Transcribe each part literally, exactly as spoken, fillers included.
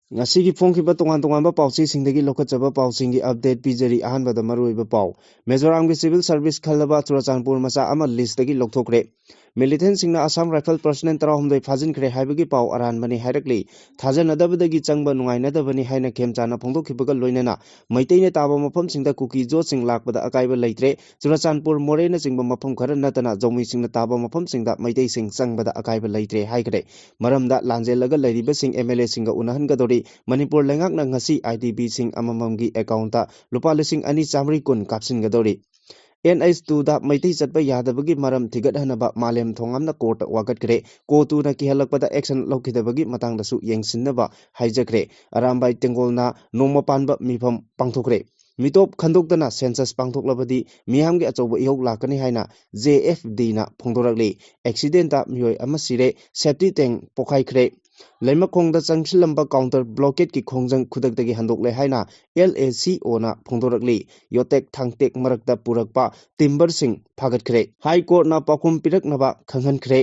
ꯉꯁꯤꯒꯤ ꯐꯣꯡꯈꯤꯕ ꯇꯣꯉꯥꯟ ꯇꯣꯉꯥꯟꯕ ꯄꯥꯎꯆꯦꯁꯤꯡꯗꯒꯤ ꯂꯧꯈꯠꯆꯕ ꯄꯥꯎꯁꯤꯡꯒꯤ ꯑꯞꯗꯦꯠ ꯄꯤꯖꯔꯤ꯫ ꯑꯍꯥꯟꯕꯗ ꯃꯔꯨꯑꯣꯏꯕ ꯄꯥꯎ, ꯃꯤꯖꯣꯔꯥꯝꯒꯤ ꯁꯤꯚꯤꯜ ꯁꯔꯚꯤꯁ ꯈꯜꯂꯕ ꯆꯨꯔꯆꯥꯟꯄꯨꯔ ꯃꯆꯥ ꯑꯃ ꯂꯤꯁꯇꯒꯤ ꯂꯧꯊꯣꯛꯈ꯭ꯔꯦ꯫ ꯃꯤꯂꯤꯇꯦꯟꯁꯤꯡꯅ ꯑꯁꯥꯝ ꯔꯥꯏꯐꯜ ꯄꯔꯁꯅꯦꯜ ꯇꯔꯥꯍꯨꯝꯗꯣꯏ ꯐꯥꯖꯤꯟꯈ꯭ꯔꯦ ꯍꯥꯏꯕꯒꯤ ꯄꯥꯎ ꯑꯔꯥꯟꯕꯅꯤ ꯍꯥꯏꯔꯛꯂꯤ꯫ ꯊꯥꯖꯅꯗꯕꯗꯒꯤ ꯆꯪꯕ ꯅꯨꯡꯉꯥꯏꯅꯗꯕꯅꯤ ꯍꯥꯏꯅ ꯈꯦꯝꯆꯥꯅ ꯐꯣꯡꯗꯣꯛꯈꯤꯕꯒ ꯂꯣꯏꯅꯅ ꯃꯩꯇꯩꯅ ꯇꯥꯕ ꯃꯐꯝꯁꯤꯡꯗ ꯀꯨꯀꯤ ꯖꯣꯠꯁꯤꯡ ꯂꯥꯛꯄꯗ ꯑꯀꯥꯏꯕ ꯂꯩꯇ꯭ꯔꯦ꯫ ꯆꯨꯔꯆꯥꯟꯄꯨꯔ, ꯃꯣꯔꯦꯅꯆꯤꯡꯕ ꯃꯐꯝ ꯈꯔ ꯅꯠꯇꯅ ꯖꯧꯃꯤꯁꯤꯡꯅ ꯇꯥꯕ ꯃꯐꯝꯁꯤꯡꯗ ꯃꯩꯇꯩꯁꯤꯡ ꯆꯪꯕꯗ ꯑꯀꯥꯏꯕ ꯂꯩꯇ꯭ꯔꯦ ꯍꯥꯏꯈ꯭ꯔꯦ꯫ ꯃꯔꯝꯗ ꯂꯥꯟꯖꯦꯜꯂꯒ ꯂꯩꯔꯤꯕꯁꯤꯡ ꯑꯦꯝ ꯑꯦꯜ ꯑꯦꯁꯤꯡꯒ ꯎꯅꯍꯟꯒꯗꯧꯔꯤ꯫ ꯃꯅꯤꯄꯨꯔ ꯂꯩꯉꯥꯛꯅ ꯉꯁꯤ ꯑꯥꯏ ꯗꯤ ꯕꯤꯁꯤꯡ ꯑꯃꯃꯝꯒꯤ ꯑꯦꯀꯥꯎꯟꯇ ꯂꯨꯄꯥ ꯂꯤꯁꯤꯡ ꯑꯅꯤ ꯆꯥꯃꯔꯤ ꯀꯨꯟ ꯀꯥꯞꯁꯤꯟꯒꯗꯧꯔꯤ꯫ ꯑꯦꯟ ꯑꯩꯆ ꯇꯨꯗ ꯃꯩꯇꯩ ꯆꯠꯄ ꯌꯥꯗꯕꯒꯤ ꯃꯔꯝ ꯊꯤꯒꯠꯍꯟꯅꯕ ꯃꯥꯂꯦꯝ ꯊꯣꯉꯥꯝꯅ ꯀꯣꯔꯠꯇ ꯋꯥꯀꯠꯈ꯭ꯔꯦ꯫ ꯀꯣ ꯇꯨꯅ ꯀꯤꯍꯜꯂꯛꯄꯗ ꯑꯦꯛꯁꯟ ꯂꯧꯈꯤꯗꯕꯒꯤ ꯃꯇꯥꯡꯗꯁꯨ ꯌꯦꯡꯁꯤꯟꯅꯕ ꯍꯥꯏꯖꯈ꯭ꯔꯦ꯫ ꯑꯔꯥꯝꯕꯥꯏ ꯇꯦꯡꯒꯣꯜꯅ ꯅꯣꯡꯃ ꯄꯥꯟꯕ ꯃꯤꯐꯝ ꯄꯥꯡꯊꯣꯛꯈ꯭ꯔꯦ꯫ ꯃꯤꯇꯣꯞ ꯈꯟꯗꯣꯛꯇꯅ ꯁꯦꯟꯁꯁ ꯄꯥꯡꯊꯣꯛꯂꯕꯗꯤ ꯃꯤꯌꯥꯝꯒꯤ ꯑꯆꯧꯕ ꯏꯍꯧ ꯂꯥꯛꯀꯅꯤ ꯍꯥꯏꯅ ꯖꯦ ꯑꯦꯐ ꯗꯤꯅ ꯐꯣꯡꯗꯣꯔꯛꯂꯤ꯫ ꯑꯦꯛꯁꯤꯗꯦꯟꯇ ꯃꯤꯑꯣꯏ ꯑꯃ ꯁꯤꯔꯦ, ꯁꯦꯞꯇꯤ ꯇꯦꯡ ꯄꯣꯈꯥꯏꯈ꯭ꯔꯦ꯫ ꯂꯩꯃꯈꯣꯡꯗ ꯆꯪꯁꯤꯜꯂꯝꯕ ꯀꯥꯎꯟꯇꯔ ꯕ꯭ꯂꯣꯀꯦꯠꯀꯤ ꯈꯣꯡꯖꯪ ꯈꯨꯗꯛꯇꯒꯤ ꯍꯟꯗꯣꯛꯂꯦ ꯍꯥꯏꯅ ꯑꯦꯜ ꯑꯦ ꯁꯤ ꯑꯣꯅ ꯐꯣꯡꯗꯣꯔꯛꯂꯤ꯫ ꯌꯣꯇꯦꯛ ꯊꯥꯡꯇꯦꯛ ꯃꯔꯛꯇ ꯄꯨꯔꯛꯄ ꯇꯤꯝꯕꯔꯁꯤꯡ ꯐꯥꯒꯠꯈ꯭ꯔꯦ꯫ ꯍꯥꯏ ꯀꯣꯔꯠꯅ ꯄꯥꯎꯈꯨꯝ ꯄꯤꯔꯛꯅꯕ ꯈꯪꯍꯟꯈ꯭ꯔꯦ꯫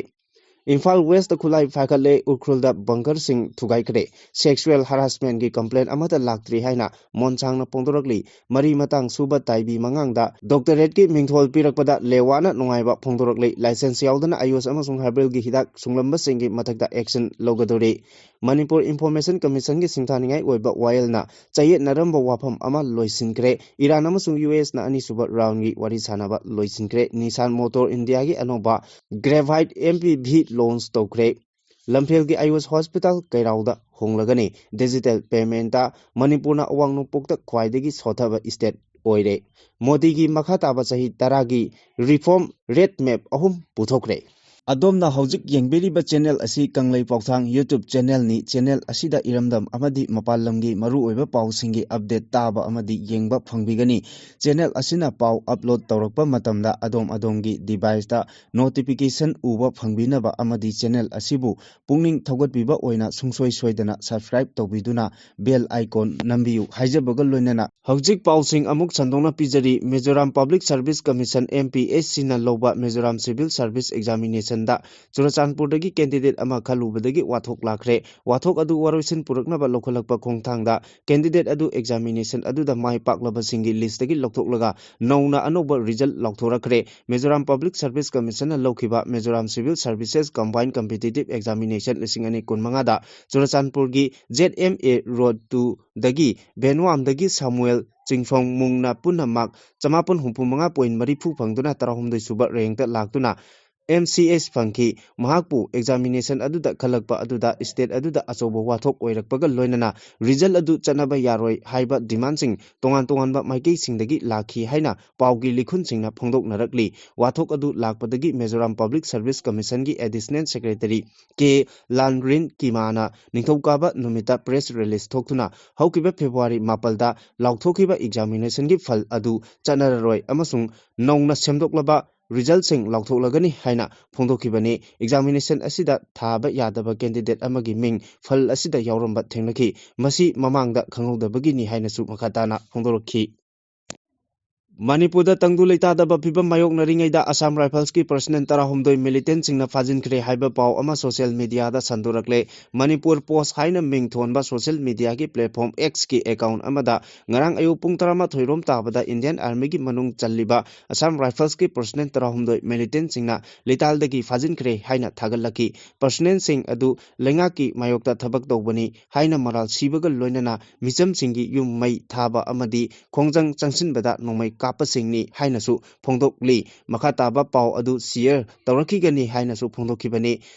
ꯏꯝꯐꯥꯜ ꯋꯦꯁꯇ ꯈꯨꯠꯂꯥꯏ ꯐꯥꯒꯠꯂꯦ, ꯎꯈ꯭ꯔꯨꯜꯗ ꯕꯪꯀꯔꯁꯤꯡ ꯊꯨꯒꯥꯏꯈ꯭ꯔꯦ꯫ ꯁꯦꯛꯁꯨꯑꯦꯜ ꯍꯔꯥꯁꯃꯦꯟꯒꯤ ꯀꯝꯄ꯭ꯂꯦꯟ ꯑꯃꯠꯇ ꯂꯥꯛꯇ꯭ꯔꯤ ꯍꯥꯏꯅ ꯃꯣꯟꯁꯥꯡꯅ ꯐꯣꯡꯗꯣꯔꯛꯂꯤ꯫ ꯃꯔꯤ ꯃꯇꯥꯡ ꯁꯨꯕ ꯇꯥꯏꯕꯤ ꯃꯉꯥꯡꯗ ꯗꯣꯛꯇꯔꯦꯠꯀꯤ ꯃꯤꯡꯊꯣꯜ ꯄꯤꯔꯛꯄꯗ ꯂꯦꯋꯥꯅ ꯅꯨꯡꯉꯥꯏꯕ ꯐꯣꯡꯗꯣꯔꯛꯂꯤ꯫ ꯂꯥꯏꯁꯦꯟꯁ ꯌꯥꯎꯗꯅ ꯑꯥꯌꯨꯁ ꯑꯃꯁꯨꯡ ꯍꯔꯕꯦꯜꯒꯤ ꯍꯤꯗꯥꯛ ꯁꯨꯡꯂꯝꯕꯁꯤꯡꯒꯤ ꯃꯊꯛꯇ ꯑꯦꯛꯁꯟ ꯂꯧꯒꯗꯧꯔꯤ꯫ ꯃꯅꯤꯄꯨꯔ ꯏꯟꯐꯣꯔꯃꯦꯁꯟ ꯀꯃꯤꯁꯟꯒꯤ ꯁꯤꯡꯊꯥꯅꯤꯡꯉꯥꯏ ꯑꯣꯏꯕ ꯋꯥꯌꯦꯜꯅ ꯆꯌꯦꯠꯅꯔꯝꯕ ꯋꯥꯐꯝ ꯑꯃ ꯂꯣꯏꯁꯤꯟꯈ꯭ꯔꯦ꯫ ꯏꯔꯥꯟ ꯑꯃꯁꯨꯡ ꯌꯨ ꯑꯦꯁꯅ ꯑꯅꯤꯁꯨꯕ ꯔꯥꯎꯟꯒꯤ ꯋꯥꯔꯤ ꯁꯥꯟꯅꯕ ꯂꯣꯏꯁꯤꯟꯈ꯭ꯔꯦ꯫ ꯅꯤꯁꯥꯟ ꯃꯣꯇꯣꯔ ꯏꯟꯗꯤꯌꯥꯒꯤ ꯑꯅꯧꯕ ꯒ꯭ꯔꯦꯐꯥꯏꯠ ꯑꯦꯝ ꯄꯤ ꯚꯤ ꯂꯣꯟꯆ ꯇꯧꯈ꯭ꯔꯦ꯫ ꯂꯝꯐꯦꯜꯒꯤ ꯑꯥꯌꯨꯁ ꯍꯣꯁꯄꯤꯇꯥꯜ ꯀꯩꯔꯥꯎꯗ ꯍꯣꯡꯂꯒꯅꯤ꯫ ꯗꯤꯖꯤꯇꯦꯜ ꯄꯦꯃꯦꯟꯇ ꯃꯅꯤꯄꯨꯔꯅ ꯑꯋꯥꯡ ꯅꯣꯡꯄꯣꯛꯇ ꯈ꯭ꯋꯥꯏꯗꯒꯤ ꯁꯣꯠꯊꯕ ꯁ꯭ꯇꯦꯠ ꯑꯣꯏꯔꯦ꯫ ꯃꯣꯗꯤꯒꯤ ꯃꯈꯥ ꯇꯥꯕ ꯆꯍꯤ ꯇꯔꯥꯒꯤ ꯔꯤꯐꯣꯔꯝ ꯔꯦꯠ ꯃꯦꯞ ꯑꯍꯨꯝ ꯄꯨꯊꯣꯛꯈ꯭ꯔꯦ꯫ ꯑꯗꯣꯝꯅ ꯍꯧꯖꯤꯛ ꯌꯦꯡꯕꯤꯔꯤꯕ ꯆꯦꯅꯦꯜ ꯑꯁꯤ ꯀꯪꯂꯩ ꯄꯥꯎꯊꯥꯡ YouTube ꯆꯦꯅꯦꯜꯅꯤ꯫ ꯆꯦꯅꯦꯜ ꯑꯁꯤꯗ ꯏꯔꯝꯗꯝ ꯑꯃꯗꯤ ꯃꯄꯥꯟ ꯂꯝꯒꯤ ꯃꯔꯨꯑꯣꯏꯕ ꯄꯥꯎꯁꯤꯡꯒꯤ ꯑꯞꯗꯦꯠ ꯇꯥꯕ ꯑꯃꯗꯤ ꯌꯦꯡꯕ ꯐꯪꯕꯤꯒꯅꯤ꯫ ꯆꯦꯅꯦꯜ ꯑꯁꯤꯅ ꯄꯥꯎ ꯑꯞꯂꯣꯗ ꯇꯧꯔꯛꯄ ꯃꯇꯝꯗ ꯑꯗꯣꯝ ꯑꯗꯣꯝꯒꯤ ꯗꯤꯚꯥꯏꯁꯇ ꯅꯣꯇꯤꯐꯤꯀꯦꯁꯟ ꯎꯕ ꯐꯪꯕꯤꯅꯕ ꯑꯃꯗꯤ ꯆꯦꯅꯦꯜ ꯑꯁꯤꯕꯨ ꯄꯨꯛꯅꯤꯡ ꯊꯧꯒꯠꯄꯤꯕ ꯑꯣꯏꯅ ꯁꯨꯡꯁꯣꯏ ꯁꯣꯏꯗꯅ ꯁꯕꯁꯀ꯭ꯔꯥꯏꯕ ꯇꯧꯕꯤꯗꯨꯅ ꯕꯦꯜ ꯑꯥꯏꯀꯣꯟ ꯅꯝꯕꯤꯌꯨ ꯍꯥꯏꯖꯕꯒ ꯂꯣꯏꯅꯅ ꯍꯧꯖꯤꯛ ꯄꯥꯎꯁꯤꯡ ꯑꯃꯨꯛ ꯁꯟꯗꯣꯛꯅ ꯄꯤꯖꯔꯤ꯫ Mizoram public service commission, M P S ꯁꯤꯅ ꯂꯧꯕ ꯃꯤꯖꯣꯔꯥꯝ ꯁꯤꯚꯤꯜ ꯁꯔꯚꯤꯁ ꯑꯦꯛꯖꯥꯃꯤꯅꯦꯁꯟ ꯗ ꯆꯨꯔꯆꯥꯟꯄꯨꯔꯗꯒꯤ candidate ꯑꯃ ꯈꯜꯂꯨꯕꯗꯒꯤ ꯋꯥꯊꯣꯛ ꯂꯥꯛꯈ꯭ꯔꯦ꯫ ꯋꯥꯊꯣꯛ ꯑꯗꯨ ꯋꯥꯔꯣꯏꯁꯤꯟ ꯄꯨꯔꯛꯅꯕ ꯂꯧꯈꯠꯂꯛꯄ ꯈꯣꯡꯊꯥꯡꯗ candidate ꯑꯗꯨ examination ꯑꯗꯨꯗ ꯃꯥꯏ ꯄꯥꯛꯂꯕꯁꯤꯡꯒꯤ list ꯇꯒꯤ ꯂꯧꯊꯣꯛꯂꯒ ꯅꯧꯅ ꯑꯅꯧꯕ result ꯂꯥꯎꯊꯣꯔꯛꯈ꯭ꯔꯦ꯫ Mizoram Public Service Commission ꯅ ꯂꯧꯈꯤꯕ Mizoram Civil Services Combined Competitive Examination ꯂꯤꯁꯤꯡ ꯑꯅꯤ ꯀꯨꯟꯃꯉꯥꯗ ꯆꯨꯔꯆꯥꯟꯄꯨꯔꯒꯤ Z M A Road two ꯗꯒꯤ ꯚꯦꯅꯨꯋꯥꯝꯗꯒꯤ ꯁꯥꯃꯨꯑꯦꯜ ꯆꯤꯡꯐꯣꯡ ꯃꯨꯡꯅ ꯄꯨꯟꯅ mark ꯆꯃꯥꯄꯟ ꯍꯨꯝꯐꯨ ꯃꯉꯥ point ꯃꯔꯤꯐꯨ ꯐꯪꯗꯨꯅ ꯇꯔꯥꯍꯨꯝꯗꯣꯏ ꯁꯨꯕ rank ꯇ ꯂꯥꯛꯇꯨꯅ M C S ꯐꯪꯈꯤ꯫ ꯃꯍꯥꯛꯄꯨ examination ꯑꯗꯨꯗ ꯈꯜꯂꯛꯄ ꯑꯗꯨꯗ state ꯑꯗꯨꯗ ꯑꯆꯧꯕ ꯋꯥꯊꯣꯛ ꯑꯣꯏꯔꯛꯄꯒ ꯂꯣꯏꯅꯅ result ꯑꯗꯨ ꯆꯠꯅꯕ ꯌꯥꯔꯣꯏ ꯍꯥꯏꯕ demand ꯁꯤꯡ ꯇꯣꯉꯥꯟ ꯇꯣꯉꯥꯟꯕ ꯃꯥꯏꯀꯩꯁꯤꯡꯗꯒꯤ ꯂꯥꯛꯈꯤ ꯍꯥꯏꯅ ꯄꯥꯎꯒꯤ ꯂꯤꯈꯨꯟꯁꯤꯡꯅ ꯐꯣꯡꯗꯣꯛꯅꯔꯛꯂꯤ꯫ ꯋꯥꯊꯣꯛ ꯑꯗꯨ ꯂꯥꯛꯄꯗꯒꯤ Mizoram Public Service Commission ꯒꯤ Additional Secretary K ꯂꯥꯟꯔꯤꯟ ꯀꯤꯃꯥꯅ ꯅꯤꯡꯊꯧꯀꯥꯕ ꯅꯨꯃꯤꯠꯇ press release ꯊꯣꯛꯇꯨꯅ ꯍꯧꯈꯤꯕ February ꯃꯥꯄꯜꯗ ꯂꯥꯎꯊꯣꯛꯈꯤꯕ examination ꯒꯤ ꯐꯜ ꯑꯗꯨ ꯆꯠꯅꯔꯔꯣꯏ ꯑꯃꯁꯨꯡ ꯅꯧꯅ ꯁꯦꯝꯗꯣꯛꯂꯕ result ꯁꯤꯡ ꯂꯥꯎꯊꯣꯛꯂꯒꯅꯤ ꯍꯥꯏꯅ ꯐꯣꯡꯗꯣꯛꯈꯤꯕꯅꯤ꯫ Examination ꯑꯁꯤꯗ ꯊꯥꯕ ꯌꯥꯗꯕ candidate ꯑꯃꯒꯤ ꯃꯤꯡ ꯐꯜ ꯑꯁꯤꯗ ꯌꯥꯎꯔꯝꯕ ꯊꯦꯡꯅꯈꯤ꯫ ꯃꯁꯤ ꯃꯃꯥꯡꯗ ꯈꯪꯍꯧꯗꯕꯒꯤꯅꯤ ꯍꯥꯏꯅꯁꯨ ꯃꯈꯥ ꯇꯥꯅ ꯐꯣꯡꯗꯣꯔꯛꯈꯤ꯫ ꯃꯅꯤꯄꯨꯔꯗ ꯇꯪꯗꯨ ꯂꯩꯇꯥꯗꯕ ꯐꯤꯚꯝ ꯃꯥꯌꯣꯛꯅꯔꯤꯉꯩꯗ Assam Rifles ꯀꯤ personnel ꯇꯔꯥꯍꯨꯝꯗꯣꯏ militant ꯁꯤꯡꯅ ꯐꯥꯖꯤꯟꯈ꯭ꯔꯦ ꯍꯥꯏꯕ ꯄꯥꯎ ꯑꯃ social media ꯗ ꯁꯟꯗꯣꯔꯛꯂꯦ꯫ Manipur Post ꯍꯥꯏꯅ ꯃꯤꯡ ꯊꯣꯟꯕ social media ꯒꯤ platform X ꯀꯤ account ꯑꯃꯗ ꯉꯔꯥꯡ ꯑꯌꯨꯛ ꯄꯨꯡ ꯇꯔꯥꯃꯥꯊꯣꯏ ꯔꯣꯝ ꯇꯥꯕꯗ Indian Army ꯒꯤ ꯃꯅꯨꯡ ꯆꯜꯂꯤꯕ Assam Rifles ꯀꯤ personnel ꯇꯔꯥꯍꯨꯝꯗꯣꯏ militant ꯁꯤꯡꯅ ꯂꯩꯇꯥꯜꯗꯒꯤ ꯐꯥꯖꯤꯟꯈ꯭ꯔꯦ ꯍꯥꯏꯅ ꯊꯥꯒꯠꯂꯛꯈꯤ꯫ Personnel ꯁꯤꯡ ꯑꯗꯨ ꯂꯩꯉꯥꯛꯀꯤ ꯃꯥꯌꯣꯛꯇ ꯊꯕꯛ ꯇꯧꯕꯅꯤ ꯍꯥꯏꯅ ꯃꯔꯥꯜ ꯁꯤꯕꯒ ꯂꯣꯏꯅꯅ ꯃꯤꯆꯝꯁꯤꯡꯒꯤ ꯌꯨꯝ ꯃꯩ ꯊꯥꯕ ꯑꯃꯗꯤ ꯈꯣꯡꯖꯪ ꯆꯪꯁꯤꯟꯕꯗ ꯅꯣꯡꯃꯩ ꯀꯥꯞꯄꯁꯤꯡꯅꯤ ꯍꯥꯏꯅꯁꯨ ꯐꯣꯡꯗꯣꯛꯂꯤ꯫ ꯃꯈꯥ ꯇꯥꯕ ꯄꯥꯎ ꯑꯗꯨ share ꯇꯧꯔꯛꯈꯤꯒꯅꯤ ꯍꯥꯏꯅꯁꯨ ꯐꯣꯡꯗꯣꯛꯈꯤꯕꯅꯤ꯫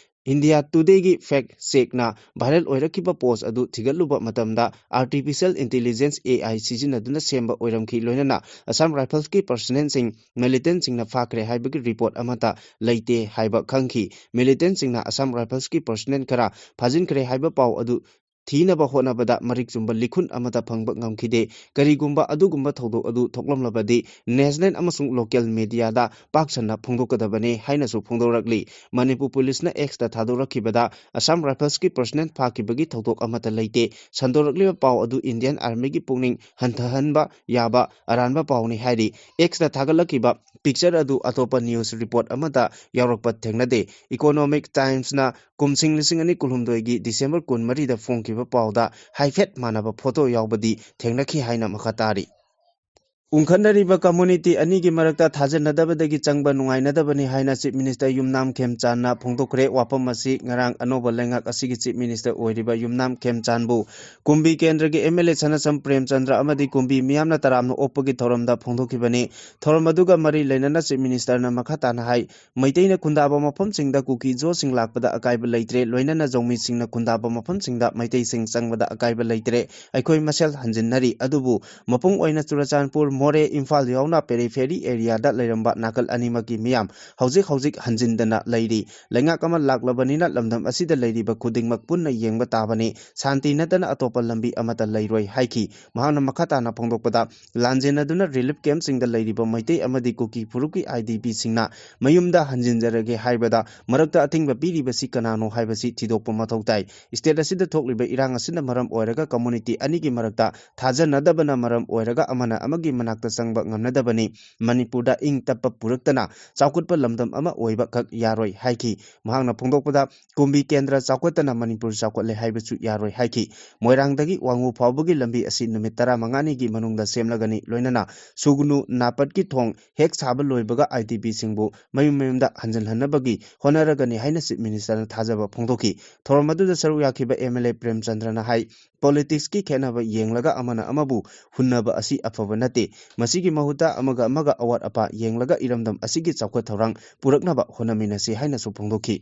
India Today ꯒꯤ fact check ꯅ viral ꯑꯣꯏꯔꯛꯈꯤꯕ post ꯑꯗꯨ ꯊꯤꯒꯠꯂꯨꯕ ꯃꯇꯝꯗ, artificial intelligence A I ꯁꯤꯖꯤꯟꯅꯗꯨꯅ ꯁꯦꯝꯕ ꯑꯣꯏꯔꯝꯈꯤ, ꯂꯣꯏꯅꯅ Assam Rifles ꯀꯤ personnel ꯁꯤꯡ militant ꯁꯤꯡꯅ ꯐꯥꯈ꯭ꯔꯦ ꯍꯥꯏꯕꯒꯤ report ꯑꯃꯠꯇ ꯂꯩꯇꯦ ꯍꯥꯏꯕ ꯈꯪꯈꯤ꯫ Militant ꯁꯤꯡꯅ Assam Rifles ꯀꯤ personnel ꯈꯔ ꯐꯥꯖꯤꯟꯈ꯭ꯔꯦ ꯍꯥꯏꯕ ꯄꯥꯎ ꯑꯗꯨ ꯊꯤꯅꯕ ꯍꯣꯠꯅꯕꯗ ꯃꯔꯤꯛ ꯆꯨꯝꯕ ꯂꯤꯈꯨꯟ ꯑꯃꯠꯇ ꯐꯪꯕ ꯉꯝꯈꯤꯗꯦ꯫ ꯀꯔꯤꯒꯨꯝꯕ ꯑꯗꯨꯒꯨꯝꯕ ꯊꯧꯗꯣꯛ ꯑꯗꯨ ꯊꯣꯛꯂꯝꯂꯕꯗꯤ national ꯑꯃꯁꯨꯡ local mediaꯗ ꯄꯥꯛ ꯁꯟꯅ ꯐꯣꯡꯗꯣꯛꯀꯗꯕꯅꯤ ꯍꯥꯏꯅꯁꯨ ꯐꯣꯡꯗꯣꯔꯛꯂꯤ꯫ ꯃꯅꯤꯄꯨꯔ ꯄꯨꯂꯤꯁꯅ Xꯇ ꯊꯥꯗꯣꯔꯛꯈꯤꯕꯗ ꯑꯁꯥꯝ Riflesꯀꯤ personnel ꯐꯥꯈꯤꯕꯒꯤ ꯊꯧꯗꯣꯛ ꯑꯃꯠꯇ ꯂꯩꯇꯦ꯫ ꯁꯟꯗꯣꯔꯛꯂꯤꯕ ꯄꯥꯎ ꯑꯗꯨ Indian Armyꯒꯤ ꯄꯨꯛꯅꯤꯡ ꯍꯟꯊꯍꯟꯕ ꯌꯥꯕ ꯑꯔꯥꯟꯕ ꯄꯥꯎꯅꯤ ꯍꯥꯏꯔꯤ꯫ Xꯇ ꯊꯥꯒꯠꯂꯛꯈꯤꯕ picture ꯑꯗꯨ ꯑꯇꯣꯞꯄ news report ꯑꯃꯠꯇ ꯌꯥꯎꯔꯛꯄ ꯊꯦꯡꯅꯗꯦ꯫ Economic Timesꯅ ꯀꯨꯝꯁꯤꯡ ꯂꯤꯁꯤꯡ ꯑꯅꯤ ꯀꯨꯟꯍꯨꯝꯗꯣꯏꯒꯤ December ꯀꯨꯟꯃꯔꯤꯗ ꯐꯣꯡꯈꯤꯕ ꯄꯥꯎꯗ ꯍꯥꯏꯐꯦꯠ ꯃꯥꯟꯅꯕ photo ꯌꯥꯎꯕꯗꯤ ꯊꯦꯡꯅꯈꯤ ꯍꯥꯏꯅ ꯃꯈꯥ ꯇꯥꯔꯤ꯫ ꯎꯪꯈꯠꯅꯔꯤꯕ community ꯑꯅꯤꯒꯤ ꯃꯔꯛꯇ ꯊꯥꯖꯅꯗꯕꯗꯒꯤ ꯆꯪꯕ ꯅꯨꯡꯉꯥꯏꯅꯗꯕꯅꯤ ꯍꯥꯏꯅ Chief Minister ꯌꯨꯝꯅꯥꯝ ꯈꯦꯝꯆꯥꯟꯅ ꯐꯣꯡꯗꯣꯛꯈ꯭ꯔꯦ꯫ ꯋꯥꯐꯝ ꯑꯁꯤ ꯉꯔꯥꯡ ꯑꯅꯧꯕ ꯂꯩꯉꯥꯛ ꯑꯁꯤꯒꯤ Chief Minister ꯑꯣꯏꯔꯤꯕ ꯌꯨꯝꯅꯥꯝ ꯈꯦꯝꯆꯥꯟꯕꯨ ꯀꯨꯝꯕꯤ ꯀꯦꯟꯗ꯭ꯔꯒꯤ MLA ꯁꯅꯥꯁꯝ ꯄ꯭ꯔꯦꯝꯆꯟꯗ꯭ꯔ ꯑꯃꯗꯤ ꯀꯨꯝꯕꯤ ꯃꯤꯌꯥꯝꯅ ꯇꯔꯥꯝꯅ ꯑꯣꯛꯄꯒꯤ ꯊꯧꯔꯝꯗ ꯐꯣꯡꯗꯣꯛꯈꯤꯕꯅꯤ꯫ ꯊꯧꯔꯝ ꯑꯗꯨꯒ ꯃꯔꯤ ꯂꯩꯅꯅ Chief Ministerꯅ ꯃꯈꯥ ꯇꯥꯅ ꯍꯥꯏ, ꯃꯩꯇꯩꯅ ꯈꯨꯟꯗꯥꯕ ꯃꯐꯝꯁꯤꯡꯗ ꯀꯨꯀꯤ ꯖꯣꯁꯤꯡ ꯂꯥꯛꯄꯗ ꯑꯀꯥꯏꯕ ꯂꯩꯇ꯭ꯔꯦ, ꯂꯣꯏꯅꯅ ꯖꯧꯃꯤꯁꯤꯡꯅ ꯈꯨꯟꯗꯥꯕ ꯃꯐꯝꯁꯤꯡꯗ ꯃꯩꯇꯩꯁꯤꯡ ꯆꯪꯕꯗ ꯑꯀꯥꯏꯕ ꯂꯩꯇ꯭ꯔꯦ꯫ ꯑꯩꯈꯣꯏ ꯃꯁꯦꯜ ꯍꯟꯖꯤꯟꯅꯔꯤ, ꯑꯗꯨꯕꯨ ꯃꯄꯨꯡ ꯑꯣꯏꯅ ꯆꯨꯔꯆꯥꯟꯄꯨꯔ, ꯃꯣꯔꯦ, ꯏꯝꯐꯥꯜ ꯌꯥꯎꯅ periphery areaꯗ ꯂꯩꯔꯝꯕ ꯅꯥꯀꯜ ꯑꯅꯤꯃꯛꯀꯤ ꯃꯤꯌꯥꯝ ꯍꯧꯖꯤꯛ ꯍꯧꯖꯤꯛ ꯍꯟꯖꯤꯟꯗꯅ ꯂꯩꯔꯤ꯫ ꯂꯩꯉꯥꯛ ꯑꯃ ꯂꯥꯛꯂꯕꯅꯤꯅ ꯂꯝꯗꯝ ꯑꯁꯤꯗ ꯂꯩꯔꯤꯕ ꯈꯨꯗꯤꯡꯃꯛ ꯄꯨꯟꯅ ꯌꯦꯡꯕ ꯇꯥꯕꯅꯤ꯫ ꯁꯥꯟꯇꯤ ꯅꯠꯇꯅ ꯑꯇꯣꯞꯄ ꯂꯝꯕꯤ ꯑꯃꯠꯇ ꯂꯩꯔꯣꯏ ꯍꯥꯏꯈꯤ꯫ ꯃꯍꯥꯛꯅ ꯃꯈꯥ ꯇꯥꯅ ꯐꯣꯡꯗꯣꯛꯄꯗ, ꯂꯥꯟꯖꯦꯟꯅꯗꯨꯅ relief campꯁꯤꯡꯗ ꯂꯩꯔꯤꯕ ꯃꯩꯇꯩ ꯑꯃꯗꯤ ꯀꯨꯀꯤ ꯐꯨꯔꯨꯞꯀꯤ IDPꯁꯤꯡꯅ ꯃꯌꯨꯝꯗ ꯍꯟꯖꯤꯟꯖꯔꯒꯦ ꯍꯥꯏꯕꯗ ꯃꯔꯛꯇ ꯑꯊꯤꯡꯕ ꯄꯤꯔꯤꯕꯁꯤ ꯀꯅꯥꯅꯣ ꯍꯥꯏꯕꯁꯤ ꯊꯤꯗꯣꯛꯄ ꯃꯊꯧ ꯇꯥꯏ꯫ State ꯑꯁꯤꯗ ꯊꯣꯛꯂꯤꯕ ꯏꯔꯥꯡ ꯑꯁꯤꯅ ꯃꯔꯝ ꯑꯣꯏꯔꯒ community ꯑꯅꯤꯒꯤ ꯃꯔꯛꯇ ꯊꯥꯖꯅꯗꯕꯅ ꯃꯔꯝ ꯑꯣꯏꯔꯒ ꯑꯃꯅ ꯑꯃꯒꯤ ꯃꯅꯥꯛꯇ ꯆꯪꯕ ꯉꯝꯅꯗꯕꯅꯤ꯫ ꯃꯅꯤꯄꯨꯔꯗ ꯏꯪ ꯇꯞꯄ ꯄꯨꯔꯛꯇꯅ ꯆꯥꯎꯈꯠꯄ ꯂꯝꯗꯝ ꯑꯃ ꯑꯣꯏꯕ ꯈꯛ ꯌꯥꯔꯣꯏ ꯍꯥꯏꯈꯤ꯫ ꯃꯍꯥꯛꯅ ꯐꯣꯡꯗꯣꯛꯄꯗ, ꯀꯨꯝꯕꯤ ꯀꯦꯟꯗ꯭ꯔ ꯆꯥꯎꯈꯠꯇꯅ ꯃꯅꯤꯄꯨꯔ ꯆꯥꯎꯈꯠꯂꯦ ꯍꯥꯏꯕꯁꯨ ꯌꯥꯔꯣꯏ ꯍꯥꯏꯈꯤ꯫ ꯃꯣꯏꯔꯥꯡꯗꯒꯤ ꯋꯥꯉꯨ ꯐꯥꯎꯕꯒꯤ ꯂꯝꯕꯤ ꯑꯁꯤ ꯅꯨꯃꯤꯠ ꯇꯔꯥꯃꯉꯥꯅꯤꯒꯤ ꯃꯅꯨꯡꯗ ꯁꯦꯝꯂꯒꯅꯤ, ꯂꯣꯏꯅꯅ ꯁꯨꯒꯅꯨ ꯅꯥꯄꯠꯀꯤ ꯊꯣꯡ ꯍꯦꯛ ꯁꯥꯕ ꯂꯣꯏꯕꯒ IDPꯁꯤꯡꯕꯨ ꯃꯌꯨꯝ ꯃꯌꯨꯝꯗ ꯍꯟꯖꯤꯜꯍꯟꯅꯕꯒꯤ ꯍꯣꯠꯅꯔꯒꯅꯤ ꯍꯥꯏꯅ Chief Ministerꯅ ꯊꯥꯖꯕ ꯐꯣꯡꯗꯣꯛꯈꯤ꯫ ꯊꯧꯔꯝ ꯑꯗꯨꯗ ꯁꯔꯨꯛ ꯌꯥꯈꯤꯕ MLA ꯄ꯭ꯔꯦꯝꯆꯟꯗ꯭ꯔꯅ ꯍꯥꯏ, politicsꯀꯤ ꯈꯦꯠꯅꯕ ꯌꯦꯡꯂꯒ ꯑꯃꯅ ꯑꯃꯕꯨ ꯍꯨꯟꯅꯕ ꯑꯁꯤ ꯑꯐꯕ ꯅꯠꯇꯦ꯫ ꯃꯁꯤꯒꯤ ꯃꯍꯨꯠꯇ ꯑꯃꯒ ꯑꯃꯒ ꯑꯋꯥꯠ ꯑꯄꯥ ꯌꯦꯡꯂꯒ ꯏꯔꯝꯗꯝ ꯑꯁꯤꯒꯤ ꯆꯥꯎꯈꯠ ꯊꯧꯔꯥꯡ ꯄꯨꯔꯛꯅꯕ ꯍꯣꯠꯅꯃꯤꯟꯅꯁꯤ ꯍꯥꯏꯅꯁꯨ ꯐꯣꯡꯗꯣꯛꯈꯤ꯫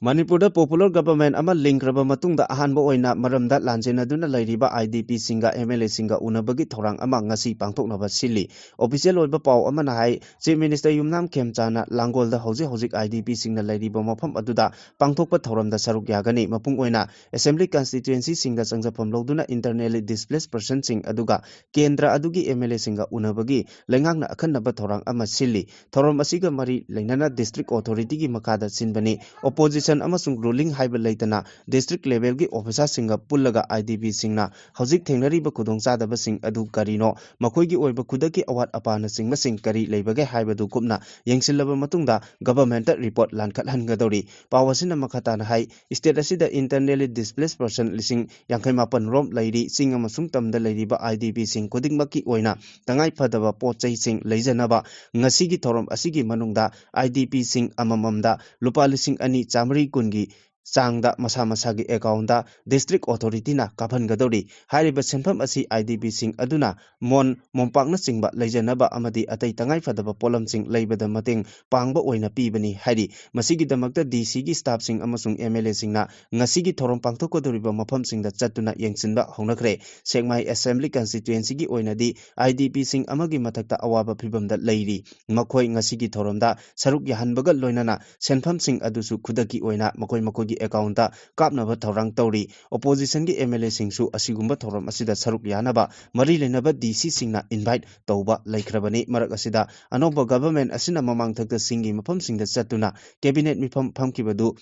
ꯃꯅꯤꯄꯨꯔꯗ popular government ꯑꯃ ꯂꯤꯡꯈ꯭ꯔꯕ ꯃꯇꯨꯡꯗ ꯑꯍꯥꯟꯕ ꯑꯣꯏꯅ ꯃꯔꯝꯗ ꯂꯥꯟꯖꯦꯟꯅꯗꯨꯅ ꯂꯩꯔꯤꯕ IDPꯁꯤꯡꯒ MLAꯁꯤꯡꯒ ꯎꯅꯕꯒꯤ ꯊꯧꯔꯥꯡ ꯑꯃ ꯉꯁꯤ ꯄꯥꯡꯊꯣꯛꯅꯕ ꯁꯤꯜꯂꯤ꯫ Official ꯑꯣꯏꯕ ꯄꯥꯎ ꯑꯃꯅ ꯍꯥꯏ, Chief Minister ꯌꯨꯝꯅꯥꯝ ꯈꯦꯝꯆꯥꯅ ꯂꯥꯡꯒꯣꯜꯗ ꯍꯧꯖꯤꯛ ꯍꯧꯖꯤꯛ IDPꯁꯤꯡꯅ ꯂꯩꯔꯤꯕ ꯃꯐꯝ ꯑꯗꯨꯗ ꯄꯥꯡꯊꯣꯛꯄ ꯊꯧꯔꯝꯗ ꯁꯔꯨꯛ ꯌꯥꯒꯅꯤ꯫ ꯃꯄꯨꯡ ꯑꯣꯏꯅ Assembly Constituencyꯁꯤꯡꯗ ꯆꯪꯖꯐꯝ ꯂꯧꯗꯨꯅ internally displaced personꯁꯤꯡ ꯑꯗꯨꯒ ꯀꯦꯟꯗ꯭ꯔ ꯑꯗꯨꯒꯤ MLAꯁꯤꯡꯒ ꯎꯅꯕꯒꯤ ꯂꯩꯉꯥꯛꯅ ꯑꯈꯟꯅꯕ ꯊꯧꯔꯥꯡ ꯑꯃ ꯁꯤꯜꯂꯤ꯫ ꯊꯧꯔꯝ ꯑꯁꯤꯒ ꯃꯔꯤ ꯂꯩꯅꯅ District Authorityꯒꯤ ꯃꯈꯥꯗ ꯁꯤꯟꯕꯅꯤ꯫ Opposition ꯑꯃꯁꯨꯡ ruling ꯍꯥꯏꯕ ꯂꯩꯇꯅ district levelꯒꯤ officerꯁꯤꯡꯒ ꯄꯨꯜꯂꯒ IDPꯁꯤꯡꯅ ꯍꯧꯖꯤꯛ ꯊꯦꯡꯅꯔꯤꯕ ꯈꯨꯗꯣꯡꯆꯥꯗꯕꯁꯤꯡ ꯑꯗꯨ ꯀꯔꯤꯅꯣ, ꯃꯈꯣꯏꯒꯤ ꯑꯣꯏꯕ ꯈꯨꯗꯛꯀꯤ ꯑꯋꯥꯠ ꯑꯄꯥꯅꯆꯤꯡꯕꯁꯤꯡ ꯀꯔꯤ ꯂꯩꯕꯒꯦ ꯍꯥꯏꯕꯗꯨ ꯀꯨꯞꯅ ꯌꯦꯡꯁꯤꯜꯂꯕ ꯃꯇꯨꯡꯗ governmentꯇ report ꯂꯥꯟꯈꯠꯍꯟꯒꯗꯧꯔꯤ꯫ ꯄꯥꯎ ꯑꯁꯤꯅ ꯃꯈꯥ ꯇꯥꯅ ꯍꯥꯏ, state ꯑꯁꯤꯗ internally displaced person ꯂꯤꯁꯤꯡ ꯌꯥꯡꯈꯩ ꯃꯥꯄꯟ ꯔꯣꯝ ꯂꯩꯔꯤ꯫ ꯆꯤꯡ ꯑꯃꯁꯨꯡ ꯇꯝꯗ ꯂꯩꯔꯤꯕ IDPꯁꯤꯡ ꯈꯨꯗꯤꯡꯃꯛꯀꯤ ꯑꯣꯏꯅ ꯇꯉꯥꯏ ꯐꯗꯕ ꯄꯣꯠ ꯆꯩꯁꯤꯡ ꯂꯩꯖꯅꯕ ꯉꯁꯤꯒꯤ ꯊꯧꯔꯝ ꯑꯁꯤꯒꯤ ꯃꯅꯨꯡꯗ IDPꯁꯤꯡ ꯑꯃꯃꯝꯗ ꯂꯨꯄꯥ ꯂꯤꯁꯤꯡ ꯑꯅꯤ ꯆꯥꯃꯔꯤ ꯀꯨꯟꯒꯤ ꯆꯥꯡꯗ ꯃꯁꯥ ꯃꯁꯥꯒꯤ accountꯇ District Authorityꯅ ꯀꯥꯞꯍꯟꯒꯗꯧꯔꯤ꯫ ꯍꯥꯏꯔꯤꯕ ꯁꯦꯟꯐꯝ ꯑꯁꯤ IDPꯁꯤꯡ ꯑꯗꯨꯅ ꯃꯣꯟ, ꯃꯣꯝꯄꯥꯛꯅꯆꯤꯡꯕ ꯂꯩꯖꯅꯕ ꯑꯃꯗꯤ ꯑꯇꯩ ꯇꯉꯥꯏ ꯐꯗꯕ ꯄꯣꯠꯂꯝꯁꯤꯡ ꯂꯩꯕꯗ ꯃꯇꯦꯡ ꯄꯥꯡꯕ ꯑꯣꯏꯅ ꯄꯤꯕꯅꯤ ꯍꯥꯏꯔꯤ꯫ ꯃꯁꯤꯒꯤꯗꯃꯛꯇ DCꯒꯤ staffꯁꯤꯡ ꯑꯃꯁꯨꯡ MLAꯁꯤꯡꯅ ꯉꯁꯤꯒꯤ ꯊꯧꯔꯝ ꯄꯥꯡꯊꯣꯛꯀꯗꯧꯔꯤꯕ ꯃꯐꯝꯁꯤꯡꯗ ꯆꯠꯇꯨꯅ ꯌꯦꯡꯁꯤꯟꯕ ꯍꯧꯅꯈ꯭ꯔꯦ꯫ ꯁꯦꯛꯃꯥꯏ Assembly Constituencyꯒꯤ ꯑꯣꯏꯅꯗꯤ IDPꯁꯤꯡ ꯑꯃꯒꯤ ꯃꯊꯛꯇ ꯑꯋꯥꯕ ꯐꯤꯚꯝꯗ ꯂꯩꯔꯤ꯫ ꯃꯈꯣꯏ ꯉꯁꯤꯒꯤ ꯊꯧꯔꯝꯗ ꯁꯔꯨꯛ ꯌꯥꯍꯟꯕꯒ ꯂꯣꯏꯅꯅ ꯁꯦꯟꯐꯝꯁꯤꯡ ꯑꯗꯨꯁꯨ ꯈꯨꯗꯛꯀꯤ ꯑꯣꯏꯅ ꯃꯈꯣꯏ ꯃꯈꯣꯏꯒꯤ accountꯇ ꯀꯥꯞꯅꯕ ꯊꯧꯔꯥꯡ ꯇꯧꯔꯤ꯫ Oppositionꯒꯤ MLAꯁꯤꯡꯁꯨ ꯑꯁꯤꯒꯨꯝꯕ ꯊꯧꯔꯝ ꯑꯁꯤꯗ ꯁꯔꯨꯛ ꯌꯥꯅꯕ ꯃꯔꯤ ꯂꯩꯅꯕ DCꯁꯤꯡꯅ invite ꯇꯧꯕ ꯂꯩꯈ꯭ꯔꯕꯅꯤ꯫ ꯃꯔꯛ ꯑꯁꯤꯗ ꯑꯅꯧꯕ government ꯑꯁꯤꯅ ꯃꯃꯥꯡꯊꯛꯇ ꯆꯤꯡꯒꯤ ꯃꯐꯝꯁꯤꯡꯗ ꯆꯠꯇꯨꯅ cabinet ꯃꯤꯐꯝ ꯐꯝꯈꯤꯕꯗꯨ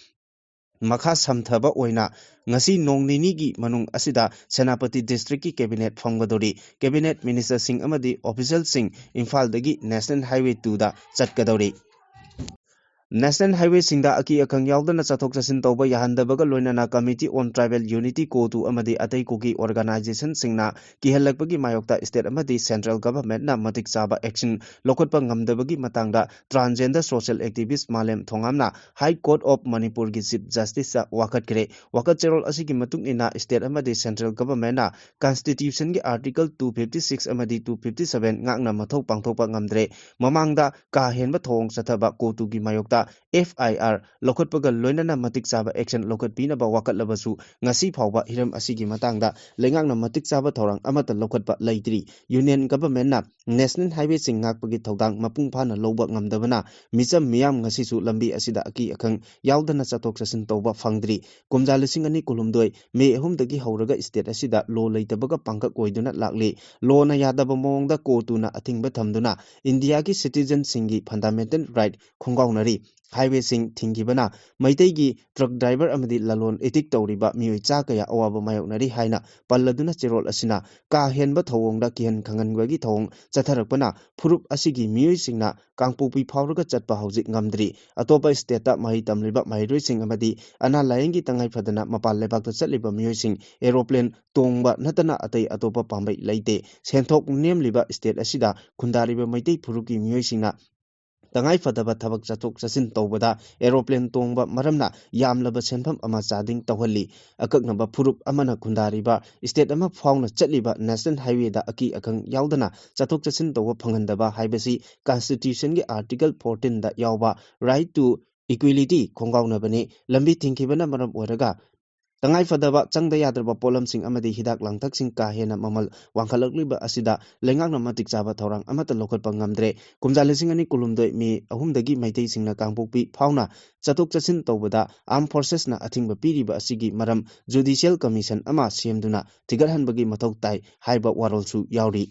ꯃꯈꯥ ꯁꯝꯊꯕ ꯑꯣꯏꯅ ꯉꯁꯤ ꯅꯣꯡ ꯅꯤꯅꯤꯒꯤ ꯃꯅꯨꯡ ꯑꯁꯤꯗ ꯁꯦꯅꯥꯄꯇꯤ districtꯀꯤ cabinet ꯐꯝꯒꯗꯧꯔꯤ꯫ Cabinet ministerꯁꯤꯡ ꯑꯃꯗꯤ officialꯁꯤꯡ ꯏꯝꯐꯥꯜꯗꯒꯤ National Highway twoꯗ ꯆꯠꯀꯗꯧꯔꯤ꯫ National highwayꯁꯤꯡꯗ ꯑꯀꯤ ꯑꯈꯪ ꯌꯥꯎꯗꯅ ꯆꯠꯊꯣꯛ ꯆꯠꯁꯤꯟ ꯇꯧꯕ ꯌꯥꯍꯟꯗꯕꯒ ꯂꯣꯏꯅꯅ Committee on Tribal Unity, CoTU, ꯑꯃꯗꯤ ꯑꯇꯩ ꯀꯨꯀꯤ organizationꯁꯤꯡꯅ ꯀꯤꯍꯜꯂꯛꯄꯒꯤ ꯃꯥꯌꯣꯛꯇ state ꯑꯃꯗꯤ central governmentꯅ ꯃꯇꯤꯛ ꯆꯥꯕ action ꯂꯧꯈꯠꯄ ꯉꯝꯗꯕꯒꯤ ꯃꯇꯥꯡꯗ transgender social activist ꯃꯥꯂꯦꯝ ꯊꯣꯉꯥꯝꯅ High Court of Manipurꯒꯤ Chief Justiceꯇ ꯋꯥꯀꯠꯈ꯭ꯔꯦ꯫ ꯋꯥꯀꯠ ꯆꯦꯔꯣꯜ ꯑꯁꯤꯒꯤ ꯃꯇꯨꯡ ꯏꯟꯅ state ꯑꯃꯗꯤ central governmentꯅ Constitutionꯒꯤ Article two fifty six ꯑꯃꯗꯤ two fifty seven ꯉꯥꯛꯅ ꯃꯊꯧ ꯄꯥꯡꯊꯣꯛꯄ ꯉꯝꯗ꯭ꯔꯦ꯫ ꯃꯃꯥꯡꯗ ꯀꯥ ꯍꯦꯟꯕ ꯊꯧꯑꯣꯡ ꯆꯠꯊꯕ CoTUꯒꯤ ꯃꯥꯌꯣꯛꯇ ꯑꯦꯐ ꯑꯥꯏ ꯑꯥꯔ ꯂꯧꯈꯠꯄꯒ ꯂꯣꯏꯅꯅ ꯃꯇꯤꯛ ꯆꯥꯕ action ꯂꯧꯈꯠꯄꯤꯅꯕ ꯋꯥꯀꯠꯂꯕꯁꯨ ꯉꯁꯤ ꯐꯥꯎꯕ ꯍꯤꯔꯝ ꯑꯁꯤꯒꯤ ꯃꯇꯥꯡꯗ ꯂꯩꯉꯥꯛꯅ ꯃꯇꯤꯛ ꯆꯥꯕ ꯊꯧꯔꯥꯡ ꯑꯃꯠꯇ ꯂꯧꯈꯠꯄ ꯂꯩꯇ꯭ꯔꯤ꯫ Union Governmentꯅ National Highwayꯁꯤꯡ ꯉꯥꯛꯄꯒꯤ ꯊꯧꯗꯥꯡ ꯃꯄꯨꯡ ꯐꯥꯅ ꯂꯧꯕ ꯉꯝꯗꯕꯅ ꯃꯤꯆꯝ ꯃꯤꯌꯥꯝ ꯉꯁꯤꯁꯨ ꯂꯝꯕꯤ ꯑꯁꯤꯗ ꯑꯀꯤ ꯑꯈꯪ ꯌꯥꯎꯗꯅ ꯆꯠꯊꯣꯛ ꯆꯠꯁꯤꯟ ꯇꯧꯕ ꯐꯪꯗ꯭ꯔꯤ꯫ ꯀꯨꯝꯖꯥ ꯂꯤꯁꯤꯡ ꯑꯅꯤ ꯀꯨꯟꯍꯨꯝꯗꯣꯏ ꯃꯦ ꯑꯍꯨꯝꯗꯒꯤ ꯍꯧꯔꯒ state ꯑꯁꯤꯗ law ꯂꯩꯇꯕꯒ ꯄꯥꯡꯀꯛ ꯑꯣꯏꯗꯨꯅ ꯂꯥꯛꯂꯤ꯫ Lawꯅ ꯌꯥꯗꯕ ꯃꯑꯣꯡꯗ ꯀꯣꯔꯠꯇꯨꯅ ꯑꯊꯤꯡꯕ ꯊꯝꯗꯨꯅ ꯏꯟꯗꯤꯌꯥꯒꯤ citizenꯁꯤꯡꯒꯤ fundamental right ꯈꯣꯡꯒꯥꯎꯅꯔꯤ꯫ Highwayꯁꯤꯡ ꯊꯤꯡꯈꯤꯕꯅ ꯃꯩꯇꯩꯒꯤ truck driver ꯑꯃꯗꯤ ꯂꯂꯣꯟ ꯏꯇꯤꯛ ꯇꯧꯔꯤꯕ ꯃꯤꯑꯣꯏ ꯆꯥ ꯀꯌꯥ ꯑꯋꯥꯕ ꯃꯥꯌꯣꯛꯅꯔꯤ ꯍꯥꯏꯅ ꯄꯜꯂꯗꯨꯅ ꯆꯦꯔꯣꯜ ꯑꯁꯤꯅ ꯀꯥ ꯍꯦꯟꯕ ꯊꯧꯑꯣꯡꯗ ꯀꯤꯍꯟ ꯈꯪꯍꯟꯕꯒꯤ ꯊꯧꯑꯣꯡ ꯆꯠꯊꯔꯛꯄꯅ ꯐꯨꯔꯨꯞ ꯑꯁꯤꯒꯤ ꯃꯤꯑꯣꯏꯁꯤꯡꯅ ꯀꯥꯡꯄꯣꯛꯄꯤ ꯐꯥꯎꯔꯒ ꯆꯠꯄ ꯍꯧꯖꯤꯛ ꯉꯝꯗ꯭ꯔꯤ꯫ ꯑꯇꯣꯞꯄ stateꯇ ꯃꯍꯩ ꯇꯝꯂꯤꯕ ꯃꯍꯩꯔꯣꯏꯁꯤꯡ ꯑꯃꯗꯤ ꯑꯅꯥ ꯂꯥꯌꯦꯡꯒꯤ ꯇꯉꯥꯏ ꯐꯗꯅ ꯃꯄꯥꯟ ꯂꯩꯕꯥꯛꯇ ꯆꯠꯂꯤꯕ ꯃꯤꯑꯣꯏꯁꯤꯡ aeroplane ꯇꯣꯡꯕ ꯅꯠꯇꯅ ꯑꯇꯩ ꯑꯇꯣꯞꯄ ꯄꯥꯝꯕꯩ ꯂꯩꯇꯦ꯫ ꯁꯦꯟꯊꯣꯛ ꯅꯦꯝꯂꯤꯕ state ꯑꯁꯤꯗ ꯈꯨꯟꯗꯥꯔꯤꯕ ꯃꯩꯇꯩ ꯐꯨꯔꯨꯞꯀꯤ ꯃꯤꯑꯣꯏꯁꯤꯡꯅ ꯇꯉꯥꯏ ꯐꯗꯕ ꯊꯕꯛ ꯆꯠꯊꯣꯛ ꯆꯠꯁꯤꯟ ꯇꯧꯕꯗ aeroplane ꯇꯣꯡꯕ ꯃꯔꯝꯅ ꯌꯥꯝꯂꯕ ꯁꯦꯟꯐꯝ ꯑꯃ ꯆꯥꯗꯤꯡ ꯇꯧꯍꯜꯂꯤ꯫ ꯑꯀꯛꯅꯕ ꯐꯨꯔꯨꯞ ꯑꯃꯅ ꯈꯨꯟꯗꯥꯔꯤꯕ state ꯑꯃ ꯐꯥꯎꯅ ꯆꯠꯂꯤꯕ National Highwayꯗ ꯑꯀꯤ ꯑꯈꯪ ꯌꯥꯎꯗꯅ ꯆꯠꯊꯣꯛ ꯆꯠꯁꯤꯟ ꯇꯧꯕ ꯐꯪꯍꯟꯗꯕ ꯍꯥꯏꯕꯁꯤ Constitutionꯒꯤ Article fourteenꯗ ꯌꯥꯎꯕ Right to Equality ꯈꯣꯡꯒꯥꯎꯅꯕꯅꯤ꯫ ꯂꯝꯕꯤ ꯊꯤꯡꯈꯤꯕꯅ ꯃꯔꯝ ꯑꯣꯏꯔꯒ ꯇꯉꯥꯏ ꯐꯗꯕ ꯆꯪꯗ ꯌꯥꯗ꯭ꯔꯕ ꯄꯣꯠꯂꯝꯁꯤꯡ ꯑꯃꯗꯤ ꯍꯤꯗꯥꯛ ꯂꯥꯡꯊꯛꯁꯤꯡ ꯀꯥ ꯍꯦꯟꯅ ꯃꯃꯜ ꯋꯥꯡꯈꯠꯂꯛꯂꯤꯕ ꯑꯁꯤꯗ ꯂꯩꯉꯥꯛꯅ ꯃꯇꯤꯛ ꯆꯥꯕ ꯊꯧꯔꯥꯡ ꯑꯃꯠꯇ ꯂꯧꯈꯠꯄ ꯉꯝꯗ꯭ꯔꯦ꯫ ꯀꯨꯝꯖꯥ ꯂꯤꯁꯤꯡ ꯑꯅꯤ ꯀꯨꯟꯍꯨꯝꯗꯣꯏ ꯃꯦ ꯑꯍꯨꯝꯗꯒꯤ ꯃꯩꯇꯩꯁꯤꯡꯅ ꯀꯥꯡꯄꯣꯛꯄꯤ ꯐꯥꯎꯅ ꯆꯠꯊꯣꯛ ꯆꯠꯁꯤꯟ ꯇꯧꯕꯗ Armed Forcesꯅ ꯑꯊꯤꯡꯕ ꯄꯤꯔꯤꯕ ꯑꯁꯤꯒꯤ ꯃꯔꯝ Judicial Commission ꯑꯃ ꯁꯦꯝꯗꯨꯅ ꯊꯤꯒꯠꯍꯟꯕꯒꯤ ꯃꯊꯧ ꯇꯥꯏ ꯍꯥꯏꯕ ꯋꯥꯔꯣꯜꯁꯨ ꯌꯥꯎꯔꯤ꯫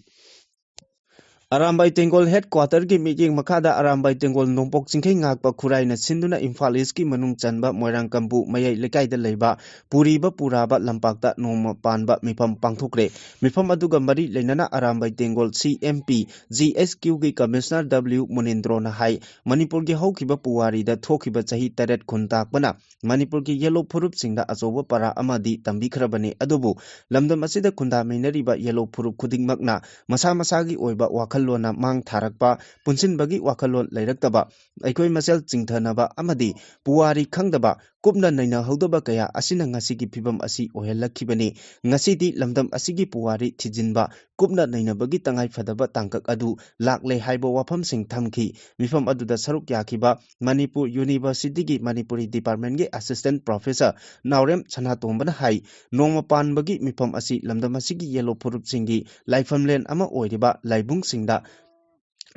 ꯑꯔꯥꯝꯕꯥꯏ ꯇꯦꯡꯒꯣꯜ headquarterꯒꯤ ꯃꯤꯠꯌꯦꯡ ꯃꯈꯥꯗ ꯑꯔꯥꯝꯕꯥꯏ ꯇꯦꯡꯒꯣꯜ ꯅꯣꯡꯄꯣꯛ ꯆꯤꯡꯈꯩ ꯉꯥꯛꯄ ꯈꯨꯔꯥꯏꯅ ꯁꯤꯟꯗꯨꯅ ꯏꯝꯐꯥꯜ Eastꯀꯤ ꯃꯅꯨꯡ ꯆꯟꯕ ꯃꯣꯏꯔꯥꯡꯀꯝꯄꯨ ꯃꯌꯥꯏ ꯂꯩꯀꯥꯏꯗ ꯂꯩꯕ ꯄꯨꯔꯤꯕ ꯄꯨꯔꯥꯕ ꯂꯝꯄꯥꯛꯇ ꯅꯣꯡꯃ ꯄꯥꯟꯕ ꯃꯤꯐꯝ ꯄꯥꯡꯊꯣꯛꯈ꯭ꯔꯦ꯫ ꯃꯤꯐꯝ ꯑꯗꯨꯒ ꯃꯔꯤ ꯂꯩꯅꯅ Arambai ꯇꯦꯡꯒꯣꯜ C M P G S Qꯒꯤ Commissioner W ꯃꯨꯅꯤꯟꯗ꯭ꯔꯣꯅ ꯍꯥꯏ, ꯃꯅꯤꯄꯨꯔꯒꯤ ꯍꯧꯈꯤꯕ ꯄꯨꯋꯥꯔꯤꯗ ꯊꯣꯛꯈꯤꯕ ꯆꯍꯤ ꯇꯔꯦꯠ ꯈꯨꯟꯇꯥꯛꯄꯅ ꯃꯅꯤꯄꯨꯔꯒꯤ ꯌꯦꯂꯣ ꯐꯨꯔꯨꯞꯁꯤꯡꯗ ꯑꯆꯧꯕ ꯄꯔꯥ ꯑꯃꯗꯤ ꯇꯝꯕꯤꯈ꯭ꯔꯕꯅꯤ꯫ ꯑꯗꯨꯕꯨ ꯂꯝꯗꯝ ꯑꯁꯤꯗ ꯈꯨꯟꯗꯥꯃꯤꯟꯅꯔꯤꯕ ꯌꯦꯂꯣ ꯐꯨꯔꯨꯞ ꯈꯨꯗꯤꯡꯃꯛꯅ ꯃꯁꯥ ꯃꯁꯥꯒꯤ ꯑꯣꯏꯕ ꯋꯥꯈꯜꯂꯣꯟꯅ ꯃꯥꯡ ꯊꯥꯔꯛꯄ, ꯄꯨꯟꯁꯤꯟꯕꯒꯤ ꯋꯥꯈꯜꯂꯣꯟ ꯂꯩꯔꯛꯇꯕ, ꯑꯩꯈꯣꯏ ꯃꯁꯦꯜ ꯆꯤꯡꯊꯅꯕ ꯑꯃꯗꯤ ꯄꯨꯋꯥꯔꯤ ꯈꯪꯗꯕ ꯀꯨꯞꯅ ꯅꯩꯅꯍꯧꯗꯕ ꯀꯌꯥ ꯑꯁꯤꯅ ꯉꯁꯤꯒꯤ ꯐꯤꯕꯝ ꯑꯁꯤ ꯑꯣꯏꯍꯜꯂꯛꯈꯤꯕꯅꯤ꯫ ꯉꯁꯤꯗꯤ ꯂꯝꯗꯝ ꯑꯁꯤꯒꯤ ꯄꯨꯋꯥꯔꯤ ꯊꯤꯖꯤꯟꯕ, ꯀꯨꯞꯅ ꯅꯩꯅꯕꯒꯤ ꯇꯉꯥꯏ ꯐꯗꯕ ꯇꯥꯡꯀꯛ ꯑꯗꯨ ꯂꯥꯛꯂꯦ ꯍꯥꯏꯕ ꯋꯥꯐꯝꯁꯤꯡ ꯊꯝꯈꯤ꯫ ꯃꯤꯐꯝ ꯑꯗꯨꯗ ꯁꯔꯨꯛ ꯌꯥꯈꯤꯕ ꯃꯅꯤꯄꯨꯔ ꯌꯨꯅꯤꯚꯔꯁꯤꯇꯤꯒꯤ ꯃꯅꯤꯄꯨꯔꯤ ꯗꯤꯄꯥꯔꯠꯃꯦꯟꯒꯤ ꯑꯦꯁꯤꯁꯇꯦꯟ ꯄ꯭ꯔꯣꯐꯦꯁꯔ ꯅꯥꯎꯔꯦꯝ ꯁꯅꯥꯇꯣꯝꯕꯅ ꯍꯥꯏ, ꯅꯣꯡꯃ ꯄꯥꯟꯕꯒꯤ ꯃꯤꯐꯝ ꯑꯁꯤ ꯂꯝꯗꯝ ꯑꯁꯤꯒꯤ ꯌꯦꯜꯂꯣ ꯐꯨꯔꯨꯞꯁꯤꯡꯒꯤ ꯂꯥꯏꯐꯝꯂꯦꯟ ꯑꯃ ꯑꯣꯏꯔꯤꯕ ꯂꯥꯏꯕꯨꯡꯁꯤꯡꯗ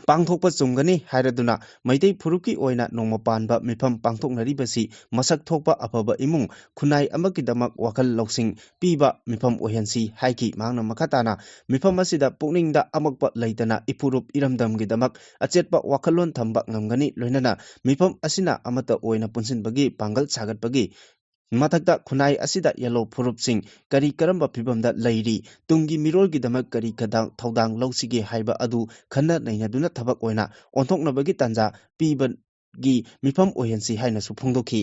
ꯄꯥꯡꯊꯣꯛꯄ ꯆꯨꯝꯒꯅꯤ ꯍꯥꯏꯔꯗꯨꯅ ꯃꯩꯇꯩ ꯐꯨꯔꯨꯞꯀꯤ ꯑꯣꯏꯅ ꯅꯣꯡꯃ ꯄꯥꯟꯕ ꯃꯤꯐꯝ ꯄꯥꯡꯊꯣꯛꯅꯔꯤꯕꯁꯤ ꯃꯁꯛ ꯊꯣꯛꯄ ꯑꯐꯕ ꯏꯃꯨꯡ ꯈꯨꯟꯅꯥꯏ ꯑꯃꯒꯤꯗꯃꯛ ꯋꯥꯈꯜ ꯂꯧꯁꯤꯡ ꯄꯤꯕ ꯃꯤꯐꯝ ꯑꯣꯏꯍꯟꯁꯤ ꯍꯥꯏꯈꯤ꯫ ꯃꯍꯥꯛꯅ ꯃꯈꯥ ꯇꯥꯅ ꯃꯤꯐꯝ ꯑꯁꯤꯗ ꯄꯨꯛꯅꯤꯡꯗ ꯑꯃꯛꯄ ꯂꯩꯇꯅ ꯏꯄꯨꯔꯨꯞ ꯏꯔꯝꯗꯝꯒꯤꯗꯃꯛ ꯑꯆꯦꯠꯄ ꯋꯥꯈꯜꯂꯣꯟ ꯊꯝꯕ ꯉꯝꯒꯅꯤ, ꯂꯣꯏꯅꯅ ꯃꯤꯐꯝ ꯑꯁꯤꯅ ꯑꯃꯠꯇ ꯑꯣꯏꯅ ꯄꯨꯟꯁꯤꯟꯕꯒꯤ ꯄꯥꯡꯒꯜ ꯁꯥꯒꯠꯄꯒꯤ ꯃꯊꯛꯇ ꯈꯨꯟꯅꯥꯏ ꯑꯁꯤꯗ ꯌꯦꯜꯂꯣ ꯐꯨꯔꯨꯞꯁꯤꯡ ꯀꯔꯤ ꯀꯔꯝꯕ ꯐꯤꯕꯝꯗ ꯂꯩꯔꯤ, ꯇꯨꯡꯒꯤ ꯃꯤꯔꯣꯜꯒꯤꯗꯃꯛ ꯀꯔꯤ ꯈꯗꯥꯡ-, ꯊꯧꯗꯥꯡ ꯂꯧꯁꯤꯒꯦ ꯍꯥꯏꯕ ꯑꯗꯨ ꯈꯟꯅ ꯅꯩꯅꯗꯨꯅ ꯊꯕꯛ ꯑꯣꯏꯅ ꯑꯣꯟꯊꯣꯛꯅꯕꯒꯤ ꯇꯥꯟꯖꯥ ꯄꯤꯕꯒꯤ ꯃꯤꯐꯝ ꯑꯣꯏꯍꯟꯁꯤ ꯍꯥꯏꯅꯁꯨ ꯐꯣꯡꯗꯣꯛꯈꯤ꯫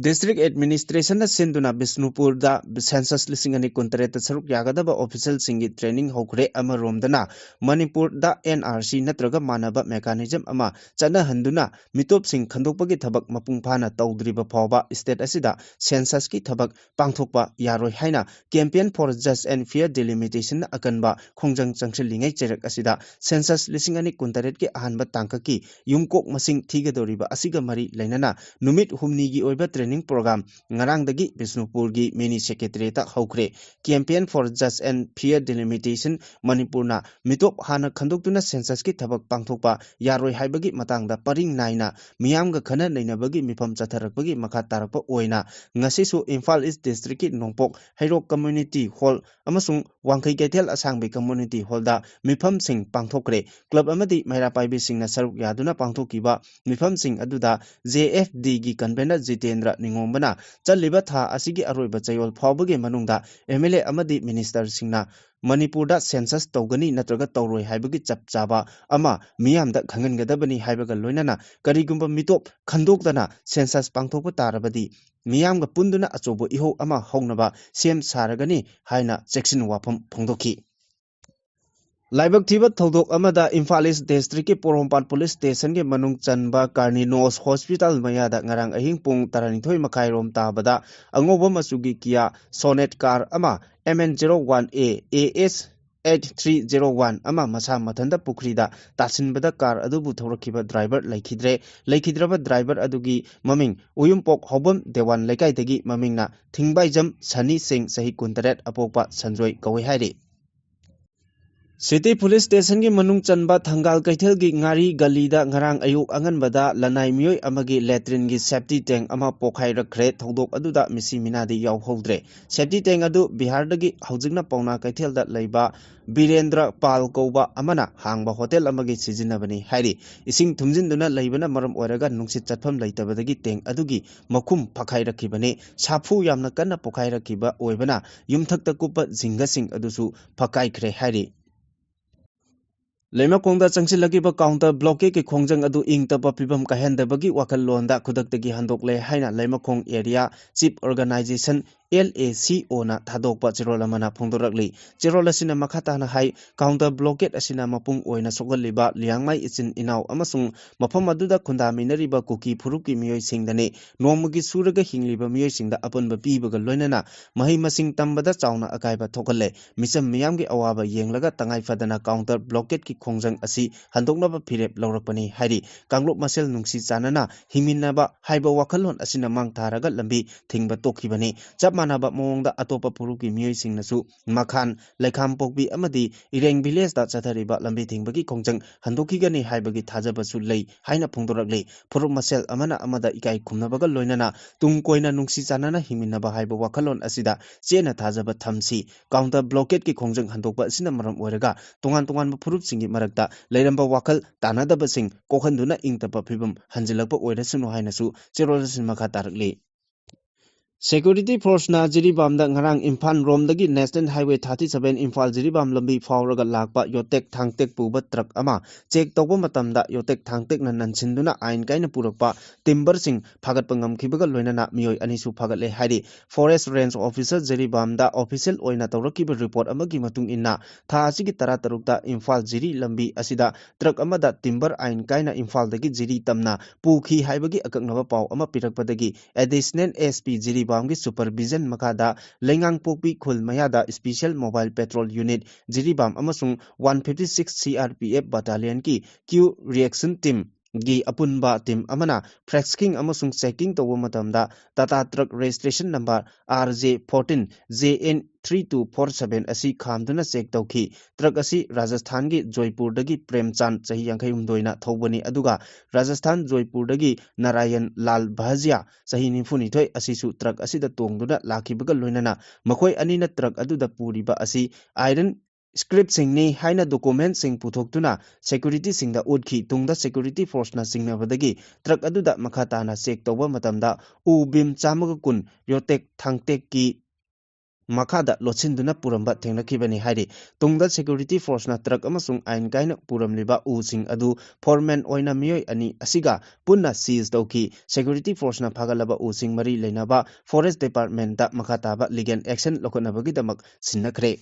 ꯗꯤꯁꯇ꯭ꯔꯤꯛ ꯑꯦꯗꯃꯤꯅꯤꯁꯇ꯭ꯔꯦꯁꯟꯅ ꯁꯤꯟꯗꯨꯅ ꯕꯤꯁꯅꯨꯄꯨꯔꯗ ꯁꯦꯟꯁꯁ ꯂꯤꯁꯤꯡ ꯑꯅꯤ ꯀꯨꯟꯇꯔꯦꯠꯇ ꯁꯔꯨꯛ ꯌꯥꯒꯗꯕ ꯑꯣꯐꯤꯁꯦꯜꯁꯤꯡꯒꯤ ꯇ꯭ꯔꯦꯅꯤꯡ ꯍꯧꯈ꯭ꯔꯦ꯫ ꯑꯃꯔꯣꯝꯗꯅ ꯃꯅꯤꯄꯨꯔꯗ ꯑꯦꯟ ꯑꯥꯔ ꯁꯤ ꯅꯠꯇ꯭ꯔꯒ ꯃꯥꯟꯅꯕ ꯃꯦꯀꯥꯅꯤꯖꯝ ꯑꯃ ꯆꯠꯅꯍꯟꯗꯨꯅ ꯃꯤꯇꯣꯞꯁꯤꯡ ꯈꯟꯗꯣꯛꯄꯒꯤ ꯊꯕꯛ ꯃꯄꯨꯡ ꯐꯥꯅ ꯇꯧꯗ꯭ꯔꯤꯕ ꯐꯥꯎꯕ ꯁ꯭ꯇꯦꯠ ꯑꯁꯤꯗ ꯁꯦꯟꯁꯁꯀꯤ ꯊꯕꯛ ꯄꯥꯡꯊꯣꯛꯄ ꯌꯥꯔꯣꯏ ꯍꯥꯏꯅ Campaign for Just and Fair Delimitation ꯑꯀꯟꯕ ꯈꯣꯡꯖꯪ ꯆꯪꯁꯤꯜꯂꯤꯉꯩ ꯆꯩꯔꯛ ꯑꯁꯤꯗ ꯁꯦꯟꯁꯁ ꯂꯤꯁꯤꯡ ꯑꯅꯤ ꯀꯨꯟꯇꯔꯦꯠꯀꯤ ꯑꯍꯥꯟꯕ ꯇꯥꯡꯀꯛꯀꯤ ꯌꯨꯝꯀꯣꯛ ꯃꯁꯤꯡ ꯊꯤꯒꯗꯧꯔꯤꯕ ꯑꯁꯤꯒ ꯃꯔꯤ ꯂꯩꯅꯅ ꯅꯨꯃꯤꯠ ꯍꯨꯝꯅꯤꯒꯤ ꯑꯣꯏꯕ ꯇ꯭ꯔꯦꯅꯤꯡ ꯄ꯭ꯔꯣꯒ꯭ꯔꯥꯝ ꯉꯔꯥꯡꯗꯒꯤ ꯕꯤꯁꯅꯨꯄꯨꯔꯒꯤ ꯃꯤꯅꯤ ꯁꯦꯀ꯭ꯔꯦꯇꯔꯤꯌꯦꯠꯇ ꯍꯧꯈ꯭ꯔꯦ꯫ Campaign for Just and Fair Delimitation ꯃꯅꯤꯄꯨꯔꯅ ꯃꯤꯇꯣꯞ ꯍꯥꯟꯅ ꯈꯟꯗꯣꯛꯇꯨꯅ ꯁꯦꯟꯁꯁꯀꯤ ꯊꯕꯛ ꯄꯥꯡꯊꯣꯛꯄ ꯌꯥꯔꯣꯏ ꯍꯥꯏꯕꯒꯤ ꯃꯇꯥꯡꯗ ꯄꯔꯤꯡ ꯅꯥꯏꯅ ꯃꯤꯌꯥꯝꯒ ꯈꯟꯅ ꯅꯩꯅꯕꯒꯤ ꯃꯤꯐꯝ ꯆꯠꯊꯔꯛꯄꯒꯤ ꯃꯈꯥ ꯇꯥꯔꯛꯄ ꯑꯣꯏꯅ ꯉꯁꯤꯁꯨ ꯏꯝꯐꯥꯜ ꯏꯁ ꯗꯤꯁꯇ꯭ꯔꯤꯛꯀꯤ ꯅꯣꯡꯄꯣꯛ ꯍꯩꯔꯣꯛ ꯀꯝꯃ꯭ꯌꯨꯅꯤꯇꯤ ꯍꯣꯜ ꯑꯃꯁꯨꯡ ꯋꯥꯡꯈꯩ ꯀꯩꯊꯦꯜ ꯑꯁꯥꯡꯕꯤ ꯀꯝꯃ꯭ꯌꯨꯅꯤꯇꯤ ꯍꯣꯜꯗ ꯃꯤꯐꯝꯁꯤꯡ ꯄꯥꯡꯊꯣꯛꯈ꯭ꯔꯦ꯫ ꯀ꯭ꯂꯕ ꯑꯃꯗꯤ ꯃꯩꯔꯥ ꯄꯥꯏꯕꯤꯁꯤꯡꯅ ꯁꯔꯨꯛ ꯌꯥꯗꯨꯅ ꯄꯥꯡꯊꯣꯛꯈꯤꯕ ꯃꯤꯐꯝꯁꯤꯡ ꯑꯗꯨꯗ J F Dꯒꯤ ꯀꯟꯚꯦꯅꯔ ꯖꯤꯇꯦꯟꯗ꯭ꯔ ꯅꯤꯉꯣꯝꯕꯅ ꯆꯠꯂꯤꯕ ꯊꯥ ꯑꯁꯤꯒꯤ ꯑꯔꯣꯏꯕ ꯆꯌꯣꯜ ꯐꯥꯎꯕꯒꯤ ꯃꯅꯨꯡꯗ M L A ꯑꯃꯗꯤ ꯃꯤꯅꯤꯁꯇꯔꯁꯤꯡꯅ ꯃꯅꯤꯄꯨꯔꯗ ꯁꯦꯟꯁꯁ ꯇꯧꯒꯅꯤ ꯅꯠꯇ꯭ꯔꯒ ꯇꯧꯔꯣꯏ ꯍꯥꯏꯕꯒꯤ ꯆꯞ ꯆꯥꯕ ꯑꯃ ꯃꯤꯌꯥꯝꯗ ꯈꯪꯍꯟꯒꯗꯕꯅꯤ ꯍꯥꯏꯕꯒ ꯂꯣꯏꯅꯅ ꯀꯔꯤꯒꯨꯝꯕ ꯃꯤꯇꯣꯞ ꯈꯟꯗꯣꯛꯇꯅ ꯁꯦꯟꯁꯁ ꯄꯥꯡꯊꯣꯛꯄ ꯇꯥꯔꯕꯗꯤ ꯃꯤꯌꯥꯝꯒ ꯄꯨꯟꯗꯨꯅ ꯑꯆꯧꯕ ꯏꯍꯧ ꯑꯃ ꯍꯧꯅꯕ ꯁꯦꯝ ꯁꯥꯔꯒꯅꯤ ꯍꯥꯏꯅ ꯆꯦꯛꯁꯤꯟ ꯋꯥꯐꯝ ꯐꯣꯡꯗꯣꯛꯈꯤ꯫ ꯂꯥꯏꯕꯛ ꯊꯤꯕ ꯊꯧꯗꯣꯛ ꯑꯃꯗ ꯏꯝꯐꯥꯜ ꯏꯁ ꯗꯤꯁꯇ꯭ꯔꯤꯛꯀꯤ ꯄꯣꯔꯣꯝꯄꯥꯠ ꯄꯨꯂꯤꯁ ꯁ꯭ꯇꯦꯁꯟꯒꯤ ꯃꯅꯨꯡ ꯆꯟꯕ ꯀꯥꯔꯅꯤ ꯅꯣꯁ ꯍꯣꯁꯄꯤꯇꯥꯜ ꯃꯌꯥꯗ ꯉꯔꯥꯡ ꯑꯍꯤꯡ ꯄꯨꯡ ꯇꯔꯥꯅꯤꯊꯣꯏ ꯃꯈꯥꯏꯔꯣꯝ ꯇꯥꯕꯗ ꯑꯉꯧꯕ ꯃꯆꯨꯒꯤ ꯀꯤꯌꯥ ꯁꯣꯅꯦꯠ ꯀꯥꯔ ꯑꯃ M N zero one A A S eight three zero one ꯑꯃ ꯃꯁꯥ ꯃꯊꯟꯇ ꯄꯨꯈ꯭ꯔꯤꯗ ꯇꯥꯁꯤꯟꯕꯗ ꯀꯥꯔ ꯑꯗꯨꯕꯨ ꯊꯧꯔꯛꯈꯤꯕ ꯗ꯭ꯔꯥꯏꯚꯔ ꯂꯩꯈꯤꯗ꯭ꯔꯦ꯫ ꯂꯩꯈꯤꯗ꯭ꯔꯕ ꯗ꯭ꯔꯥꯏꯚꯔ ꯑꯗꯨꯒꯤ ꯃꯃꯤꯡ ꯎꯌꯨꯝꯄꯣꯛ ꯍꯧꯕꯝ ꯗꯦꯋꯥꯟ ꯂꯩꯀꯥꯏꯗꯒꯤ, ꯃꯃꯤꯡꯅ ꯊꯤꯡꯕꯥꯏꯖꯝ ꯁꯅꯤ ꯁꯤꯡ, ꯆꯍꯤ ꯀꯨꯟꯇꯔꯦꯠ, ꯑꯄꯣꯛꯄ ꯁꯟꯖꯣꯏ ꯀꯧꯏ ꯍꯥꯏꯔꯤ꯫ ꯁꯤꯇꯤ ꯄꯨꯂꯤꯁ ꯁ꯭ꯇꯦꯁꯟꯒꯤ ꯃꯅꯨꯡ ꯆꯟꯕ ꯊꯪꯒꯥꯜ ꯀꯩꯊꯦꯜꯒꯤ ꯉꯥꯔꯤ ꯒꯂꯤꯗ ꯉꯔꯥꯡ ꯑꯌꯨꯛ ꯑꯉꯟꯕꯗ ꯂꯅꯥꯏ ꯃꯤꯑꯣꯏ ꯑꯃꯒꯤ ꯂꯦꯇ꯭ꯔꯤꯟꯒꯤ ꯁꯦꯞꯇꯤ ꯇꯦꯡ ꯑꯃ ꯄꯣꯈꯥꯏꯔꯛꯈ꯭ꯔꯦ꯫ ꯊꯧꯗꯣꯛ ꯑꯗꯨꯗ ꯃꯤꯁꯤ ꯃꯤꯅꯥꯗꯤ ꯌꯥꯎꯍꯧꯗ꯭ꯔꯦ꯫ ꯁꯦꯞꯇꯤ ꯇꯦꯡ ꯑꯗꯨ ꯕꯤꯍꯥꯔꯗꯒꯤ ꯍꯧꯖꯤꯛꯅ ꯄꯥꯎꯅꯥ ꯀꯩꯊꯦꯜꯗ ꯂꯩꯕ ꯕꯤꯔꯦꯟꯗ꯭ꯔ ꯄꯥꯜ ꯀꯧꯕ ꯑꯃꯅ ꯍꯥꯡꯕ ꯍꯣꯇꯦꯜ ꯑꯃꯒꯤ ꯁꯤꯖꯤꯟꯅꯕꯅꯤ ꯍꯥꯏꯔꯤ꯫ ꯏꯁꯤꯡ ꯊꯨꯝꯖꯤꯟꯗꯨꯅ ꯂꯩꯕꯅ ꯃꯔꯝ ꯑꯣꯏꯔꯒ ꯅꯨꯡꯁꯤꯠ ꯆꯠꯐꯝ ꯂꯩꯇꯕꯗꯒꯤ ꯇꯦꯡ ꯑꯗꯨꯒꯤ ꯃꯈꯨꯝ ꯐꯛꯈꯥꯏꯔꯛꯈꯤꯕꯅꯤ꯫ ꯁꯥꯐꯨ ꯌꯥꯝꯅ ꯀꯟꯅ ꯄꯣꯈꯥꯏꯔꯛꯈꯤꯕ ꯑꯣꯏꯕꯅ ꯌꯨꯝꯊꯛꯇ ꯀꯨꯞꯄ ꯖꯤꯡꯒꯁꯤꯡ ꯑꯗꯨꯁꯨ ꯐꯛꯀꯥꯏꯈ꯭ꯔꯦ ꯍꯥꯏꯔꯤ꯫ ꯂꯩꯃꯈꯣꯡꯗ ꯆꯪꯁꯤꯜꯂꯛꯂꯤꯕ ꯀꯥꯎꯟꯇꯔ ꯕ꯭ꯂꯣꯀꯦꯠꯀꯤ ꯈꯣꯡꯖꯪ ꯑꯗꯨ ꯏꯪ ꯇꯞꯄ ꯐꯤꯕꯝ ꯀꯥꯏꯍꯟꯗꯕꯒꯤ ꯋꯥꯈꯜꯂꯣꯟꯗ ꯈꯨꯗꯛꯇꯒꯤ ꯍꯟꯗꯣꯛꯂꯦ ꯍꯥꯏꯅ Leimakhong area chief organization, L A C O ꯅ ꯊꯥꯗꯣꯛꯄ ꯆꯦꯔꯣꯜ ꯑꯃꯅ ꯐꯣꯡꯗꯣꯔꯛꯂꯤ꯫ ꯆꯦꯔꯣꯜ ꯑꯁꯤꯅ ꯃꯈꯥ ꯇꯥꯅ ꯍꯥꯏ, ꯀꯥꯎꯟꯇꯔ ꯕ꯭ꯂꯣꯀꯦꯠ ꯑꯁꯤꯅ ꯃꯄꯨꯡ ꯑꯣꯏꯅ ꯁꯣꯛꯍꯜꯂꯤꯕ ꯂꯤꯌꯥꯡꯃꯩ ꯏꯆꯤꯟ ꯏꯅꯥꯎ ꯑꯃꯁꯨꯡ ꯃꯐꯝ ꯑꯗꯨꯗ ꯈꯨꯟꯗꯥꯃꯤꯟꯅꯔꯤꯕ ꯀꯨꯀꯤ ꯐꯨꯔꯨꯞꯀꯤ ꯃꯤꯑꯣꯏꯁꯤꯡꯗꯅꯤ꯫ ꯅꯣꯡꯃꯒꯤ ꯁꯨꯔꯒ ꯍꯤꯡꯂꯤꯕ ꯃꯤꯑꯣꯏꯁꯤꯡꯗ ꯑꯄꯟꯕ ꯄꯤꯕꯒ ꯂꯣꯏꯅꯅ ꯃꯍꯩ ꯃꯁꯤꯡ ꯇꯝꯕꯗ ꯆꯥꯎꯅ ꯑꯀꯥꯏꯕ ꯊꯣꯛꯍꯜꯂꯦ꯫ ꯃꯤꯆꯝ ꯃꯤꯌꯥꯝꯒꯤ ꯑꯋꯥꯕ ꯌꯦꯡꯂꯒ ꯇꯉꯥꯏ ꯐꯗꯅ ꯀꯥꯎꯟꯇꯔ ꯕ꯭ꯂꯣꯀꯦꯠꯀꯤ ꯈꯣꯡꯖꯪ ꯑꯁꯤ ꯍꯟꯗꯣꯛꯅꯕ ꯐꯤꯔꯦꯞ ꯂꯧꯔꯛꯄꯅꯤ ꯍꯥꯏꯔꯤ꯫ ꯀꯥꯡꯂꯨꯞ ꯃꯁꯦꯜ ꯅꯨꯡꯁꯤ ꯆꯥꯟꯅꯅ ꯍꯤꯡꯃꯤꯟꯅꯕ ꯍꯥꯏꯕ ꯋꯥꯈꯜꯂꯣꯟ ꯑꯁꯤꯅ ꯃꯥꯡ ꯊꯥꯔꯒ ꯂꯝꯕꯤ ꯊꯤꯡꯕ ꯇꯣꯛꯈꯤꯕꯅꯤ꯫ ꯆꯞ ꯃꯥꯟꯅꯕ ꯃꯑꯣꯡꯗ ꯑꯇꯣꯞꯄ ꯐꯨꯔꯨꯞꯀꯤ ꯃꯤꯑꯣꯏꯁꯤꯡꯅꯁꯨ ꯃꯈꯥꯟ, ꯂꯩꯈꯥꯝꯄꯣꯛꯄꯤ ꯑꯃꯗꯤ ꯏꯔꯦꯡ ꯚꯤꯂꯦꯖꯇ ꯆꯠꯊꯔꯤꯕ ꯂꯝꯕꯤ ꯊꯤꯡꯕꯒꯤ ꯈꯣꯡꯖꯪ ꯍꯟꯗꯣꯛꯈꯤꯒꯅꯤ ꯍꯥꯏꯕꯒꯤ ꯊꯥꯖꯕꯁꯨ ꯂꯩ ꯍꯥꯏꯅ ꯐꯣꯡꯗꯣꯔꯛꯂꯤ꯫ ꯐꯨꯔꯨꯞ ꯃꯁꯦꯜ ꯑꯃꯅ ꯑꯃꯗ ꯏꯀꯥꯏ ꯈꯨꯝꯅꯕꯒ ꯂꯣꯏꯅꯅ ꯇꯨꯡ ꯀꯣꯏꯅ ꯅꯨꯡꯁꯤ ꯆꯥꯟꯅꯅ ꯍꯤꯡꯃꯤꯟꯅꯕ ꯍꯥꯏꯕ ꯋꯥꯈꯜꯂꯣꯟ ꯑꯁꯤꯗ ꯆꯦꯠꯅ ꯊꯥꯖꯕ ꯊꯝꯁꯤ꯫ ꯀꯥꯎꯟꯇꯔ ꯕ꯭ꯂꯣꯀꯦꯠꯀꯤ ꯈꯣꯡꯖꯪ ꯍꯟꯗꯣꯛꯄ ꯑꯁꯤꯅ ꯃꯔꯝ ꯑꯣꯏꯔꯒ ꯇꯣꯉꯥꯟ ꯇꯣꯉꯥꯟꯕ ꯐꯨꯔꯨꯞꯁꯤꯡꯒꯤ ꯃꯔꯛꯇ ꯂꯩꯔꯝꯕ ꯋꯥꯈꯜ ꯇꯥꯟꯅꯗꯕꯁꯤꯡ ꯀꯣꯛꯍꯟꯗꯨꯅ ꯏꯪ ꯇꯞꯄ ꯐꯤꯕꯝ ꯍꯟꯖꯤꯜꯂꯛꯄ ꯑꯣꯏꯔꯁꯅꯨ ꯍꯥꯏꯅꯁꯨ ꯆꯦꯔꯣꯜ ꯑꯁꯤꯅ ꯃꯈꯥ ꯇꯥꯔꯛꯂꯤ꯫ Security forceꯅ ꯖꯤꯔꯤꯕꯥꯝꯗ ꯉꯔꯥꯡ Imphal ꯔꯣꯝꯗꯒꯤ National Highway thirty seven Imphal Jiribam ꯂꯝꯕꯤ ꯐꯥꯎꯔꯒ ꯂꯥꯛꯄ ꯌꯣꯇꯦꯛ ꯊꯥꯡꯇꯦꯛ ꯄꯨꯕ ꯇ꯭ꯔꯛ ꯑꯃ check ꯇꯧꯕ ꯃꯇꯝꯗ ꯌꯣꯇꯦꯛ ꯊꯥꯡꯇꯦꯛꯅ ꯅꯟꯁꯤꯟꯗꯨꯅ ꯑꯥꯏꯟ ꯀꯥꯏꯅ ꯄꯨꯔꯛꯄ timberꯁꯤꯡ ꯐꯥꯒꯠꯄ ꯉꯝꯈꯤꯕꯒ ꯂꯣꯏꯅꯅ ꯃꯤꯑꯣꯏ ꯑꯅꯤꯁꯨ ꯐꯥꯒꯠꯂꯦ ꯍꯥꯏꯔꯤ꯫ Forest Range Officer ꯖꯤꯔꯤꯕꯥꯝꯗ official ꯑꯣꯏꯅ ꯇꯧꯔꯛꯈꯤꯕ report ꯑꯃꯒꯤ ꯃꯇꯨꯡ ꯏꯟꯅ, ꯊꯥ ꯑꯁꯤꯒꯤ ꯇꯔꯥꯇꯔꯨꯛꯇ ꯏꯝꯐꯥꯜ ꯖꯤꯔꯤ ꯂꯝꯕꯤ ꯑꯁꯤꯗ ꯇ꯭ꯔꯛ ꯑꯃꯗ timber ꯑꯥꯏꯟ ꯀꯥꯏꯅ ꯏꯝꯐꯥꯜꯗꯒꯤ ꯖꯤꯔꯤ ꯇꯝꯅ ꯄꯨꯈꯤ ꯍꯥꯏꯕꯒꯤ ꯑꯀꯛꯅꯕ ꯄꯥꯎ ꯑꯃ ꯄꯤꯔꯛꯄꯗꯒꯤ Additional S P ꯖꯤꯔꯤꯕꯥꯝꯒꯤ supervision ꯃꯈꯥꯗ ꯂꯩꯉꯥꯡꯄꯣꯛꯄꯤ ꯈꯨꯜ ꯃꯌꯥꯗ Special Mobile Patrol Unit Jiribam ꯑꯃꯁꯨꯡ one fifty six C R P F Battalionꯒꯤ Q Reaction Teamꯒꯤ ꯑꯄꯨꯟꯕ team ꯑꯃꯅ frisking ꯑꯃꯁꯨꯡ checking ꯇꯧꯕ ꯃꯇꯝꯗ Tata truck registration number R J fourteen J N three two four seven ꯑꯁꯤ ꯈꯥꯝꯗꯨꯅ check ꯇꯧꯈꯤ꯫ Truck ꯑꯁꯤ ꯔꯥꯖꯁꯊꯥꯟꯒꯤ ꯖꯣꯏꯄꯨꯔꯗꯒꯤ ꯄ꯭ꯔꯦꯝꯆꯥꯟ, ꯆꯍꯤ ꯌꯥꯡꯈꯩ ꯍꯨꯝꯗꯣꯏꯅ ꯊꯧꯕꯅꯤ, ꯑꯗꯨꯒ ꯔꯥꯖꯁꯊꯥꯟ ꯖꯣꯏꯄꯨꯔꯗꯒꯤ ꯅꯥꯔꯥꯌꯟ ꯂꯥꯜ ꯚꯥꯖꯤꯌꯥ, ꯆꯍꯤ ꯅꯤꯐꯨ ꯅꯤꯊꯣꯏ ꯑꯁꯤꯁꯨ truck ꯑꯁꯤꯗ ꯇꯣꯡꯗꯨꯅ ꯂꯥꯛꯈꯤꯕꯒ ꯂꯣꯏꯅꯅ ꯃꯈꯣꯏ ꯑꯅꯤꯅ truck ꯑꯗꯨꯗ ꯄꯨꯔꯤꯕ ꯑꯁꯤ iron scrapꯁꯤꯡꯅꯤ ꯍꯥꯏꯅ documentꯁꯤꯡ ꯄꯨꯊꯣꯛꯇꯨꯅ securityꯁꯤꯡꯗ ꯎꯠꯈꯤ꯫ ꯇꯨꯡꯗ security forceꯅ ꯆꯤꯡꯅꯕꯗꯒꯤ truck ꯑꯗꯨꯗ ꯃꯈꯥ ꯇꯥꯅ check ꯇꯧꯕ ꯃꯇꯝꯗ ꯎ ꯕꯤꯝ ꯆꯥꯝꯃꯒ ꯀꯨꯟ ꯌꯣꯇꯦꯛ ꯊꯥꯡꯇꯦꯛꯀꯤ ꯃꯈꯥꯗ ꯂꯣꯠꯁꯤꯟꯗꯨꯅ ꯄꯨꯔꯝꯕ ꯊꯦꯡꯅꯈꯤꯕꯅꯤ ꯍꯥꯏꯔꯤ꯫ ꯇꯨꯡꯗ security forceꯅ truck ꯑꯃꯁꯨꯡ ꯑꯥꯏꯟ ꯀꯥꯏꯅ ꯄꯨꯔꯝꯂꯤꯕ ꯎꯁꯤꯡ ꯑꯗꯨ foreman ꯑꯣꯏꯅ ꯃꯤꯑꯣꯏ ꯑꯅꯤ ꯑꯁꯤꯒ ꯄꯨꯟꯅ seize ꯇꯧꯈꯤ꯫ Security forceꯅ ꯐꯥꯒꯠꯂꯕ ꯎꯁꯤꯡ ꯃꯔꯤ ꯂꯩꯅꯕ Forest Departmentꯇ ꯃꯈꯥ ꯇꯥꯕ legal action ꯂꯧꯈꯠꯅꯕꯒꯤꯗꯃꯛ ꯁꯤꯟꯅꯈ꯭ꯔꯦ꯫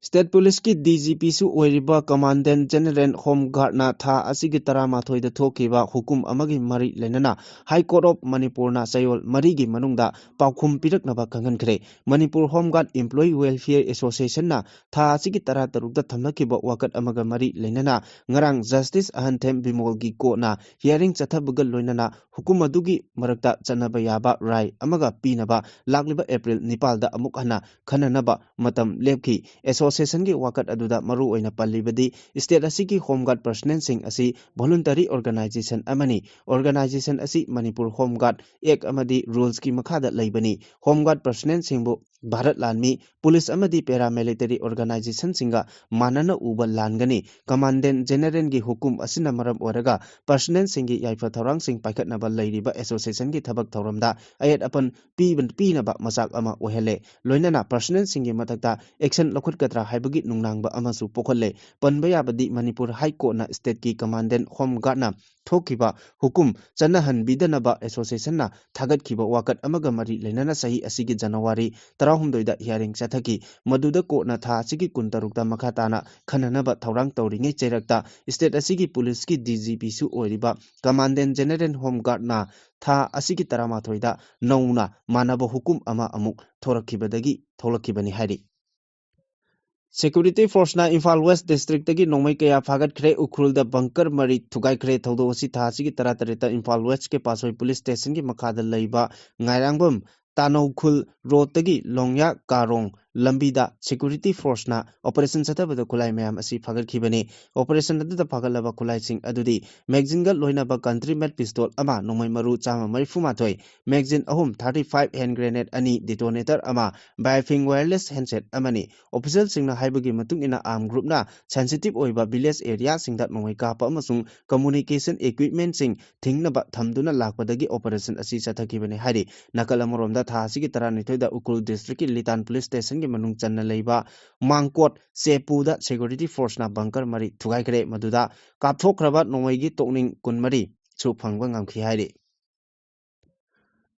State Policeꯀꯤ DGPꯁꯨ ꯑꯣꯏꯔꯤꯕ Commandant General Home Guardꯅ ꯊꯥ ꯑꯁꯤꯒꯤ ꯇꯔꯥꯃꯥꯊꯣꯏꯗ ꯊꯣꯛꯈꯤꯕ ꯍꯨꯀꯨꯝ ꯑꯃꯒꯤ ꯃꯔꯤ ꯂꯩꯅꯅ High Court of ꯃꯅꯤꯄꯨꯔꯅ ꯆꯌꯣꯜ ꯃꯔꯤꯒꯤ ꯃꯅꯨꯡꯗ ꯄꯥꯎꯈꯨꯝ ꯄꯤꯔꯛꯅꯕ ꯈꯪꯍꯟꯈ꯭ꯔꯦ꯫ Manipur Home Guard Employee Welfare Associationꯅ ꯊꯥ ꯑꯁꯤꯒꯤ ꯇꯔꯥꯇꯔꯨꯛꯇ ꯊꯝꯂꯛꯈꯤꯕ ꯋꯥꯀꯠ ꯑꯃꯒ ꯃꯔꯤ ꯂꯩꯅꯅ ꯉꯔꯥꯡ Justice ꯑꯍꯟꯊꯦꯝ ꯕꯤꯃꯣꯜꯒꯤ courtꯅ hearing ꯆꯠꯊꯕꯒ ꯂꯣꯏꯅꯅ ꯍꯨꯀꯨꯝ ꯑꯗꯨꯒꯤ ꯃꯔꯛꯇ ꯆꯠꯅꯕ ꯌꯥꯕ ꯔꯥꯏ ꯑꯃꯒ ꯄꯤꯅꯕ ꯂꯥꯛꯂꯤꯕ April ꯅꯤꯄꯥꯜꯗ ꯑꯃꯨꯛ ꯍꯟꯅ ꯈꯟꯅꯅꯕ ꯃꯇꯝ ꯂꯦꯞꯈꯤ꯫ Associationꯒꯤ ꯋꯥꯀꯠ ꯑꯗꯨꯗ ꯃꯔꯨ ꯑꯣꯏꯅ ꯄꯜꯂꯤꯕꯗꯤ state ꯑꯁꯤꯒꯤ Home Guard personnelꯁꯤꯡ ꯑꯁꯤ voluntary organization ꯑꯃꯅꯤ꯫ Organization ꯑꯁꯤ ꯃꯅꯤꯄꯨꯔ Home Guard Act ꯑꯃꯗꯤ rulesꯀꯤ ꯃꯈꯥꯗ ꯂꯩꯕꯅꯤ꯫ Home Guard personnelꯁꯤꯡꯕꯨ ꯚꯥꯔꯠ ꯂꯥꯟꯃꯤ, ꯄꯨꯂꯤꯁ ꯑꯃꯗꯤ ꯄꯦꯔꯥꯃꯤꯂꯤꯇꯔꯤ ꯑꯣꯔꯒꯅꯥꯏꯖꯦꯁꯟꯁꯤꯡꯒ ꯃꯥꯟꯅꯅ ꯎꯕ ꯂꯥꯟꯒꯅꯤ꯫ ꯀꯃꯥꯟꯗꯦꯟ ꯖꯦꯅꯔꯦꯜꯒꯤ ꯍꯨꯀꯨꯝ ꯑꯁꯤꯅ ꯃꯔꯝ ꯑꯣꯏꯔꯒ ꯄꯔꯁꯅꯦꯜꯁꯤꯡꯒꯤ ꯌꯥꯏꯐ ꯊꯧꯔꯥꯡꯁꯤꯡ ꯄꯥꯏꯈꯠꯅꯕ ꯂꯩꯔꯤꯕ ꯑꯦꯁꯣꯁꯤꯌꯦꯁꯟꯒꯤ ꯊꯕꯛ ꯊꯧꯔꯝꯗ ꯑꯌꯦꯠ ꯑꯄꯟ ꯄꯤꯕ-, ꯄꯤꯅꯕ ꯃꯆꯥꯛ ꯑꯃ ꯑꯣꯏꯍꯜꯂꯦ꯫ ꯂꯣꯏꯅꯅ ꯄꯔꯁꯅꯦꯜꯁꯤꯡꯒꯤ ꯃꯊꯛꯇ ꯑꯦꯛꯁꯟ ꯂꯧꯈꯠꯀꯗ꯭ꯔꯥ ꯍꯥꯏꯕꯒꯤ ꯅꯨꯡꯅꯥꯡꯕ ꯑꯃꯁꯨ ꯄꯣꯛꯍꯜꯂꯦ꯫ ꯄꯟꯕ ꯌꯥꯕꯗꯤ ꯃꯅꯤꯄꯨꯔ ꯍꯥꯏ ꯀꯣꯔꯠꯅ ꯁ꯭ꯇꯦꯠꯀꯤ ꯀꯃꯥꯟꯗꯦꯟ ꯍꯣꯝ ꯒꯥꯔꯗꯅ ꯊꯣꯛꯈꯤꯕ ꯍꯨꯀꯨꯝ ꯆꯠꯅꯍꯟꯕꯤꯗꯅꯕ ꯑꯦꯁꯣꯁꯤꯌꯦꯁꯟꯅ ꯊꯥꯒꯠꯈꯤꯕ ꯋꯥꯀꯠ ꯑꯃꯒ ꯃꯔꯤ ꯂꯩꯅꯅ ꯆꯍꯤ ꯑꯁꯤꯒꯤ ꯖꯅꯋꯥꯔꯤ ꯇꯔꯥꯍꯨꯝꯗꯣꯏꯗ ꯍꯤꯌꯥꯔꯤꯡ ꯆꯠꯊꯈꯤ꯫ ꯃꯗꯨꯗ ꯀꯣꯔꯠꯅ ꯊꯥ ꯑꯁꯤꯒꯤ ꯀꯨꯟꯇꯔꯨꯛꯇ ꯃꯈꯥ ꯇꯥꯅ ꯈꯟꯅꯅꯕ ꯊꯧꯔꯥꯡ ꯇꯧꯔꯤꯉꯩ ꯆꯩꯔꯛꯇ ꯁ꯭ꯇꯦꯠ ꯑꯁꯤꯒꯤ ꯄꯨꯂꯤꯁꯀꯤ ꯗꯤ ꯖꯤ ꯄꯤꯁꯨ ꯑꯣꯏꯔꯤꯕ ꯀꯃꯥꯟꯗꯦꯟ ꯖꯦꯅꯔꯦꯜ ꯍꯣꯝ ꯒꯥꯔꯗꯅ ꯊꯥ ꯑꯁꯤꯒꯤ ꯇꯔꯥꯃꯥꯊꯣꯏꯗ ꯅꯧꯅ ꯃꯥꯟꯅꯕ ꯍꯨꯀꯨꯝ ꯑꯃ ꯑꯃꯨꯛ ꯊꯣꯔꯛꯈꯤꯕꯗꯒꯤ ꯊꯣꯛꯂꯛꯈꯤꯕꯅꯤ ꯍꯥꯏꯔꯤ꯫ ꯁꯦꯀ꯭ꯌꯨꯔꯤꯇꯤ ꯐꯣꯔꯁꯅ ꯏꯝꯐꯥꯜ ꯋꯦꯁ ꯗꯤꯁꯇ꯭ꯔꯤꯛꯇꯒꯤ ꯅꯣꯡꯃꯩ ꯀꯌꯥ ꯐꯥꯒꯠꯈ꯭ꯔꯦ꯫ ꯎꯈ꯭ꯔꯨꯜꯗ ꯕꯪꯀꯔ ꯃꯔꯤ ꯊꯨꯒꯥꯏꯈ꯭ꯔꯦ꯫ ꯊꯧꯗꯣꯛ ꯑꯁꯤ ꯊꯥ ꯑꯁꯤꯒꯤ ꯇꯔꯥꯇꯔꯦꯠꯇ ꯏꯝꯐꯥꯜ ꯋꯦꯁꯀꯤ ꯄꯥꯠꯁꯣꯏ ꯄꯨꯂꯤꯁ ꯁ꯭ꯇꯦꯁꯟꯒꯤ ꯃꯈꯥꯗ ꯂꯩꯕ ꯉꯥꯏꯔꯥꯡꯕꯝ ꯇꯥꯅꯧꯈꯨꯜ ꯔꯣꯗꯇꯒꯤ ꯂꯣꯡꯌꯥ ꯀꯥꯔꯣꯡ ꯂꯝꯕꯤꯗ ꯁꯦꯀ꯭ꯌꯨꯔꯤꯇꯤ ꯐꯣꯔꯁꯅ ꯑꯣꯄꯔꯦꯁꯟ ꯆꯠꯊꯕꯗ ꯈꯨꯠꯂꯥꯏ ꯃꯌꯥꯝ ꯑꯁꯤ ꯐꯥꯒꯠꯈꯤꯕꯅꯤ꯫ ꯑꯣꯄꯔꯦꯁꯟ ꯑꯗꯨꯗ ꯐꯥꯒꯠꯂꯕ ꯈꯨꯠꯂꯥꯏꯁꯤꯡ ꯑꯗꯨꯗꯤ ꯃꯦꯒꯖꯤꯟꯒ ꯂꯣꯏꯅꯕ ꯀꯟꯇ꯭ꯔꯤ ꯃꯦꯗ ꯄꯤꯁꯇꯣꯜ ꯑꯃ, ꯅꯣꯡꯃꯩ ꯃꯔꯨ ꯆꯥꯝꯃ ꯃꯔꯤꯐꯨ ꯃꯥꯊꯣꯏ, ꯃꯦꯒꯖꯤꯟ ꯑꯍꯨꯝ, ꯊꯥꯔꯇꯤ ꯐꯥꯏꯚ ꯍꯦꯟ ꯒ꯭ꯔꯦꯅꯦꯗ ꯑꯅꯤ, ꯗꯤꯇꯣꯅꯦꯇꯔ ꯑꯃ, ꯕꯥꯏꯐꯤꯡ ꯋꯥꯌꯔꯂꯦꯁ ꯍꯦꯟꯁꯦꯠ ꯑꯃꯅꯤ꯫ ꯑꯣꯐꯤꯁꯤꯌꯦꯜꯁꯤꯡꯅ ꯍꯥꯏꯕꯒꯤ ꯃꯇꯨꯡ ꯏꯟꯅ, ꯑꯥꯔꯝ ꯒ꯭ꯔꯨꯞꯅ ꯁꯦꯟꯁꯤꯇꯤꯚ ꯑꯣꯏꯕ ꯚꯤꯂꯦꯖ ꯑꯦꯔꯤꯌꯥꯁꯤꯡꯗ ꯅꯣꯡꯃꯩ ꯀꯥꯞꯄ ꯑꯃꯁꯨꯡ ꯀꯝꯃꯨꯅꯤꯀꯦꯁꯟ ꯏꯀ꯭ꯋꯤꯞꯃꯦꯟꯠꯁꯤꯡ ꯊꯤꯡꯅꯕ ꯊꯝꯗꯨꯅ ꯂꯥꯛꯄꯗꯒꯤ ꯑꯣꯄꯔꯦꯁꯟ ꯑꯁꯤ ꯆꯠꯊꯈꯤꯕꯅꯤ ꯍꯥꯏꯔꯤ꯫ ꯅꯥꯀꯜ ꯑꯃꯔꯣꯝꯗ, ꯊꯥ ꯑꯁꯤꯒꯤ ꯇꯔꯥꯅꯤꯊꯣꯏꯗ ꯎꯈ꯭ꯔꯨꯜ ꯗꯤꯁꯇ꯭ꯔꯤꯛꯀꯤ ꯂꯤꯇꯥꯟ ꯄꯨꯂꯤꯁ ꯁ꯭ꯇꯦꯁꯟꯒꯤ ꯃꯅꯨꯡ ꯆꯟꯅ ꯂꯩꯕ ꯃꯥꯡꯀꯣꯠ ꯆꯦꯄꯨꯗ ꯁꯦꯀ꯭ꯌꯨꯔꯤꯇꯤ ꯐꯣꯔꯁꯅ ꯕꯪꯀꯔ ꯃꯔꯤ ꯊꯨꯒꯥꯏꯈ꯭ꯔꯦ꯫ ꯃꯗꯨꯗ ꯀꯥꯞꯊꯣꯛꯈ꯭ꯔꯕ ꯅꯣꯡꯃꯩꯒꯤ ꯇꯣꯛꯅꯤꯡ ꯀꯨꯟꯃꯔꯤ ꯁꯨ ꯐꯪꯕ ꯉꯝꯈꯤ ꯍꯥꯏꯔꯤ꯫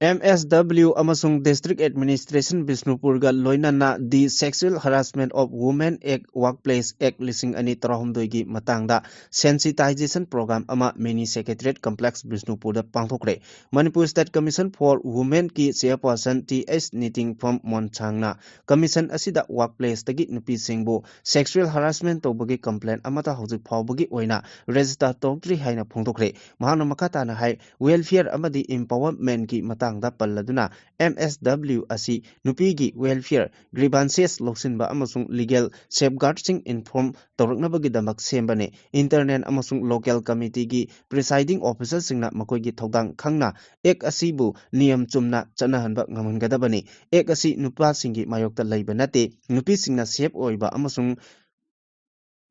ꯑꯦꯝ ꯑꯦꯁ ꯗꯕ꯭ꯂꯤꯎ ꯑꯃꯁꯨꯡ ꯗꯤꯁꯇ꯭ꯔꯤꯛ ꯑꯦꯗꯃꯤꯅꯤꯁꯇ꯭ꯔꯦꯁꯟ ꯕꯤꯁꯅꯨꯄꯨꯔꯒ ꯂꯣꯏꯅꯅ The Sexual Harassment of Women Act, Workplace Act ꯂꯤꯁꯤꯡ ꯑꯅꯤ ꯇꯔꯥꯍꯨꯝꯗꯣꯏꯒꯤ ꯃꯇꯥꯡꯗ ꯁꯦꯟꯁꯤꯇꯥꯏꯖꯦꯁꯟ ꯄ꯭ꯔꯣꯒ꯭ꯔꯥꯝ ꯑꯃ ꯃꯤꯅꯤ ꯁꯦꯀ꯭ꯔꯦꯇꯔꯤꯌꯦꯠ ꯀꯝꯄ꯭ꯂꯦꯛꯁ ꯕꯤꯁꯅꯨꯄꯨꯔꯗ ꯄꯥꯡꯊꯣꯛꯈ꯭ꯔꯦ꯫ ꯃꯅꯤꯄꯨꯔ ꯁ꯭ꯇꯦꯠ ꯀꯃꯤꯁꯟ ꯐꯣꯔ ꯋꯨꯃꯦꯟꯒꯤ ꯆꯦꯌꯔꯄꯔꯁꯟ ꯇꯤ ꯑꯩꯆ ꯅꯤꯇꯤꯡꯐꯝ ꯃꯣꯟꯁꯥꯡꯅ ꯀꯃꯤꯁꯟ ꯑꯁꯤꯗ ꯋꯥꯔꯛ ꯄ꯭ꯂꯦꯁꯇꯒꯤ ꯅꯨꯄꯤꯁꯤꯡꯕꯨ ꯁꯦꯛꯁꯨꯑꯦꯜ ꯍꯔꯥꯁꯃꯦꯟ ꯇꯧꯕꯒꯤ ꯀꯝꯄ꯭ꯂꯦꯟ ꯑꯃꯠꯇ ꯍꯧꯖꯤꯛ ꯐꯥꯎꯕꯒꯤ ꯑꯣꯏꯅ ꯔꯦꯖꯤꯁꯇꯔ ꯇꯧꯔꯛꯇ꯭ꯔꯤ ꯍꯥꯏꯅ ꯐꯣꯡꯗꯣꯛꯈ꯭ꯔꯦ꯫ ꯃꯍꯥꯛꯅ ꯃꯈꯥ ꯇꯥꯅ ꯍꯥꯏ, ꯋꯦꯜꯐꯤꯌꯔ ꯑꯃꯗꯤ ꯏꯝꯄꯥꯋꯔꯃꯦꯟꯒꯤ ꯃꯇꯥꯡ ꯃꯇꯥꯡꯗ ꯄꯜꯂꯗꯨꯅ, M S W ꯑꯁꯤ ꯅꯨꯄꯤꯒꯤ welfare, grievances ꯂꯧꯁꯤꯟꯕ ꯑꯃꯁꯨꯡ legal safeguardꯁꯤꯡ inform ꯇꯧꯔꯛꯅꯕꯒꯤꯗꯃꯛ ꯁꯦꯝꯕꯅꯤ꯫ Internal ꯑꯃꯁꯨꯡ local committeeꯒꯤ presiding officerꯁꯤꯡꯅ ꯃꯈꯣꯏꯒꯤ ꯊꯧꯗꯥꯡ ꯈꯪꯅ Act ꯑꯁꯤꯕꯨ ꯅꯤꯌꯝ ꯆꯨꯝꯅ ꯆꯠꯅꯍꯟꯕ ꯉꯝꯍꯟꯒꯗꯕꯅꯤ꯫ Act ꯑꯁꯤ ꯅꯨꯄꯥꯁꯤꯡꯒꯤ ꯃꯥꯌꯣꯛꯇ ꯂꯩꯕ ꯅꯠꯇꯦ, ꯅꯨꯄꯤꯁꯤꯡꯅ safe ꯑꯣꯏꯕ ꯑꯃꯁꯨꯡ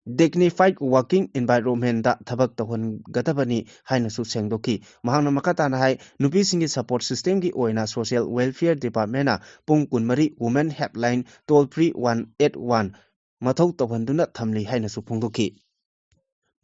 dignified working environmentꯇ ꯊꯕꯛ ꯇꯧꯍꯟꯒꯗꯕꯅꯤ ꯍꯥꯏꯅꯁꯨ ꯁꯦꯡꯗꯣꯛꯈꯤ꯫ ꯃꯍꯥꯛꯅ ꯃꯈꯥ ꯇꯥꯅ ꯍꯥꯏ, ꯅꯨꯄꯤꯁꯤꯡꯒꯤ support systemꯒꯤ ꯑꯣꯏꯅ Social Welfare Departmentꯅ ꯄꯨꯡ ꯀꯨꯟꯃꯔꯤ Women Helpline toll free one eight one ꯃꯊꯧ ꯇꯧꯍꯟꯗꯨꯅ ꯊꯝꯂꯤ ꯍꯥꯏꯅꯁꯨ ꯐꯣꯡꯗꯣꯛꯈꯤ꯫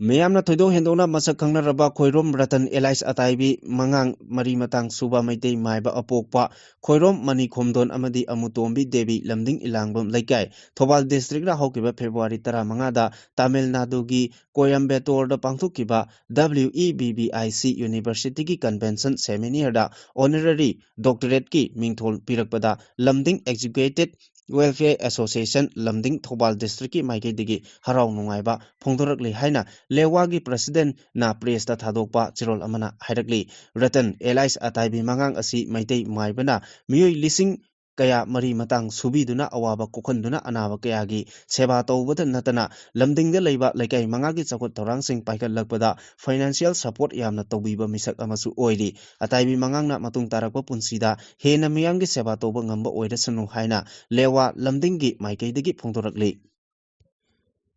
ꯃꯤꯌꯥꯝꯅ ꯊꯣꯏꯗꯣꯛ ꯍꯦꯟꯗꯣꯛꯅ ꯃꯁꯛ ꯈꯪꯅꯔꯕ ꯈꯣꯏꯔꯣꯝ ꯔꯇꯟ ꯑꯦꯂꯥꯏꯁ ꯑꯇꯥꯏꯕꯤ ꯃꯉꯥꯡ ꯃꯔꯤ ꯃꯇꯥꯡ ꯁꯨꯕ ꯃꯩꯇꯩ ꯃꯥꯏꯕ ꯑꯄꯣꯛꯄ ꯈꯣꯏꯔꯣꯝ ꯃꯅꯤꯈꯣꯝꯗꯣꯟ ꯑꯃꯗꯤ ꯑꯃꯨꯇꯣꯝꯕꯤ ꯗꯦꯕꯤ ꯂꯝꯗꯤꯡ ꯏꯂꯥꯡꯕꯝ ꯂꯩꯀꯥꯏ, ꯊꯧꯕꯥꯜ districtꯅ ꯍꯧꯈꯤꯕ February ꯇꯔꯥꯃꯉꯥꯗ ꯇꯥꯃꯤꯜ ꯅꯥꯗꯨꯒꯤ ꯀꯣꯌꯝꯕꯦꯇꯣꯔꯗ ꯄꯥꯡꯊꯣꯛꯈꯤꯕ W E B B I C Universityꯒꯤ convention seminarꯗ honorary doctorateꯀꯤ ꯃꯤꯡꯊꯣꯜ ꯄꯤꯔꯛꯄꯗ ꯂꯝꯗꯤꯡ Educated Welfare Association ꯂꯝꯗꯤꯡ ꯊꯧꯕꯥꯜ districtꯀꯤ ꯃꯥꯏꯀꯩꯗꯒꯤ ꯍꯔꯥꯎ ꯅꯨꯡꯉꯥꯏꯕ ꯐꯣꯡꯗꯣꯔꯛꯂꯤ ꯍꯥꯏꯅ ꯂꯦꯋꯥꯒꯤ presidentꯅ pressꯇ ꯊꯥꯗꯣꯛꯄ ꯆꯦꯔꯣꯜ ꯑꯃꯅ ꯍꯥꯏꯔꯛꯂꯤ꯫ ꯔꯇꯟ ꯑꯦꯂꯥꯏꯁ ꯑꯇꯥꯏꯕꯤ ꯃꯉꯥꯡ ꯑꯁꯤ ꯃꯩꯇꯩ ꯃꯥꯏꯕꯅ ꯃꯤꯑꯣꯏ ꯂꯤꯁꯤꯡ ꯀꯌꯥ ꯃꯔꯤ ꯃꯇꯥꯡ ꯁꯨꯕꯤꯗꯨꯅ ꯑꯋꯥꯕ ꯀꯣꯛꯍꯟꯗꯨꯅ ꯑꯅꯥꯕ ꯀꯌꯥꯒꯤ ꯁꯦꯕꯥ ꯇꯧꯕꯗ ꯅꯠꯇꯅ ꯂꯝꯗꯤꯡꯗ ꯂꯩꯕ ꯂꯩꯀꯥꯏ ꯃꯉꯥꯒꯤ ꯆꯥꯎꯈꯠ ꯊꯧꯔꯥꯡꯁꯤꯡ ꯄꯥꯏꯈꯠꯂꯛꯄꯗ financial support ꯌꯥꯝꯅ ꯇꯧꯕꯤꯕ ꯃꯤꯁꯛ ꯑꯃꯁꯨ ꯑꯣꯏꯔꯤ꯫ ꯑꯇꯥꯏꯕꯤ ꯃꯉꯥꯡꯅ ꯃꯇꯨꯡ ꯇꯥꯔꯛꯄ ꯄꯨꯟꯁꯤꯗ ꯍꯦꯟꯅ ꯃꯤꯌꯥꯝꯒꯤ ꯁꯦꯕꯥ ꯇꯧꯕ ꯉꯝꯕ ꯑꯣꯏꯔꯁꯅꯨ ꯍꯥꯏꯅ ꯂꯦꯋꯥ ꯂꯝꯗꯤꯡꯒꯤ ꯃꯥꯏꯀꯩꯗꯒꯤ ꯐꯣꯡꯗꯣꯔꯛꯂꯤ꯫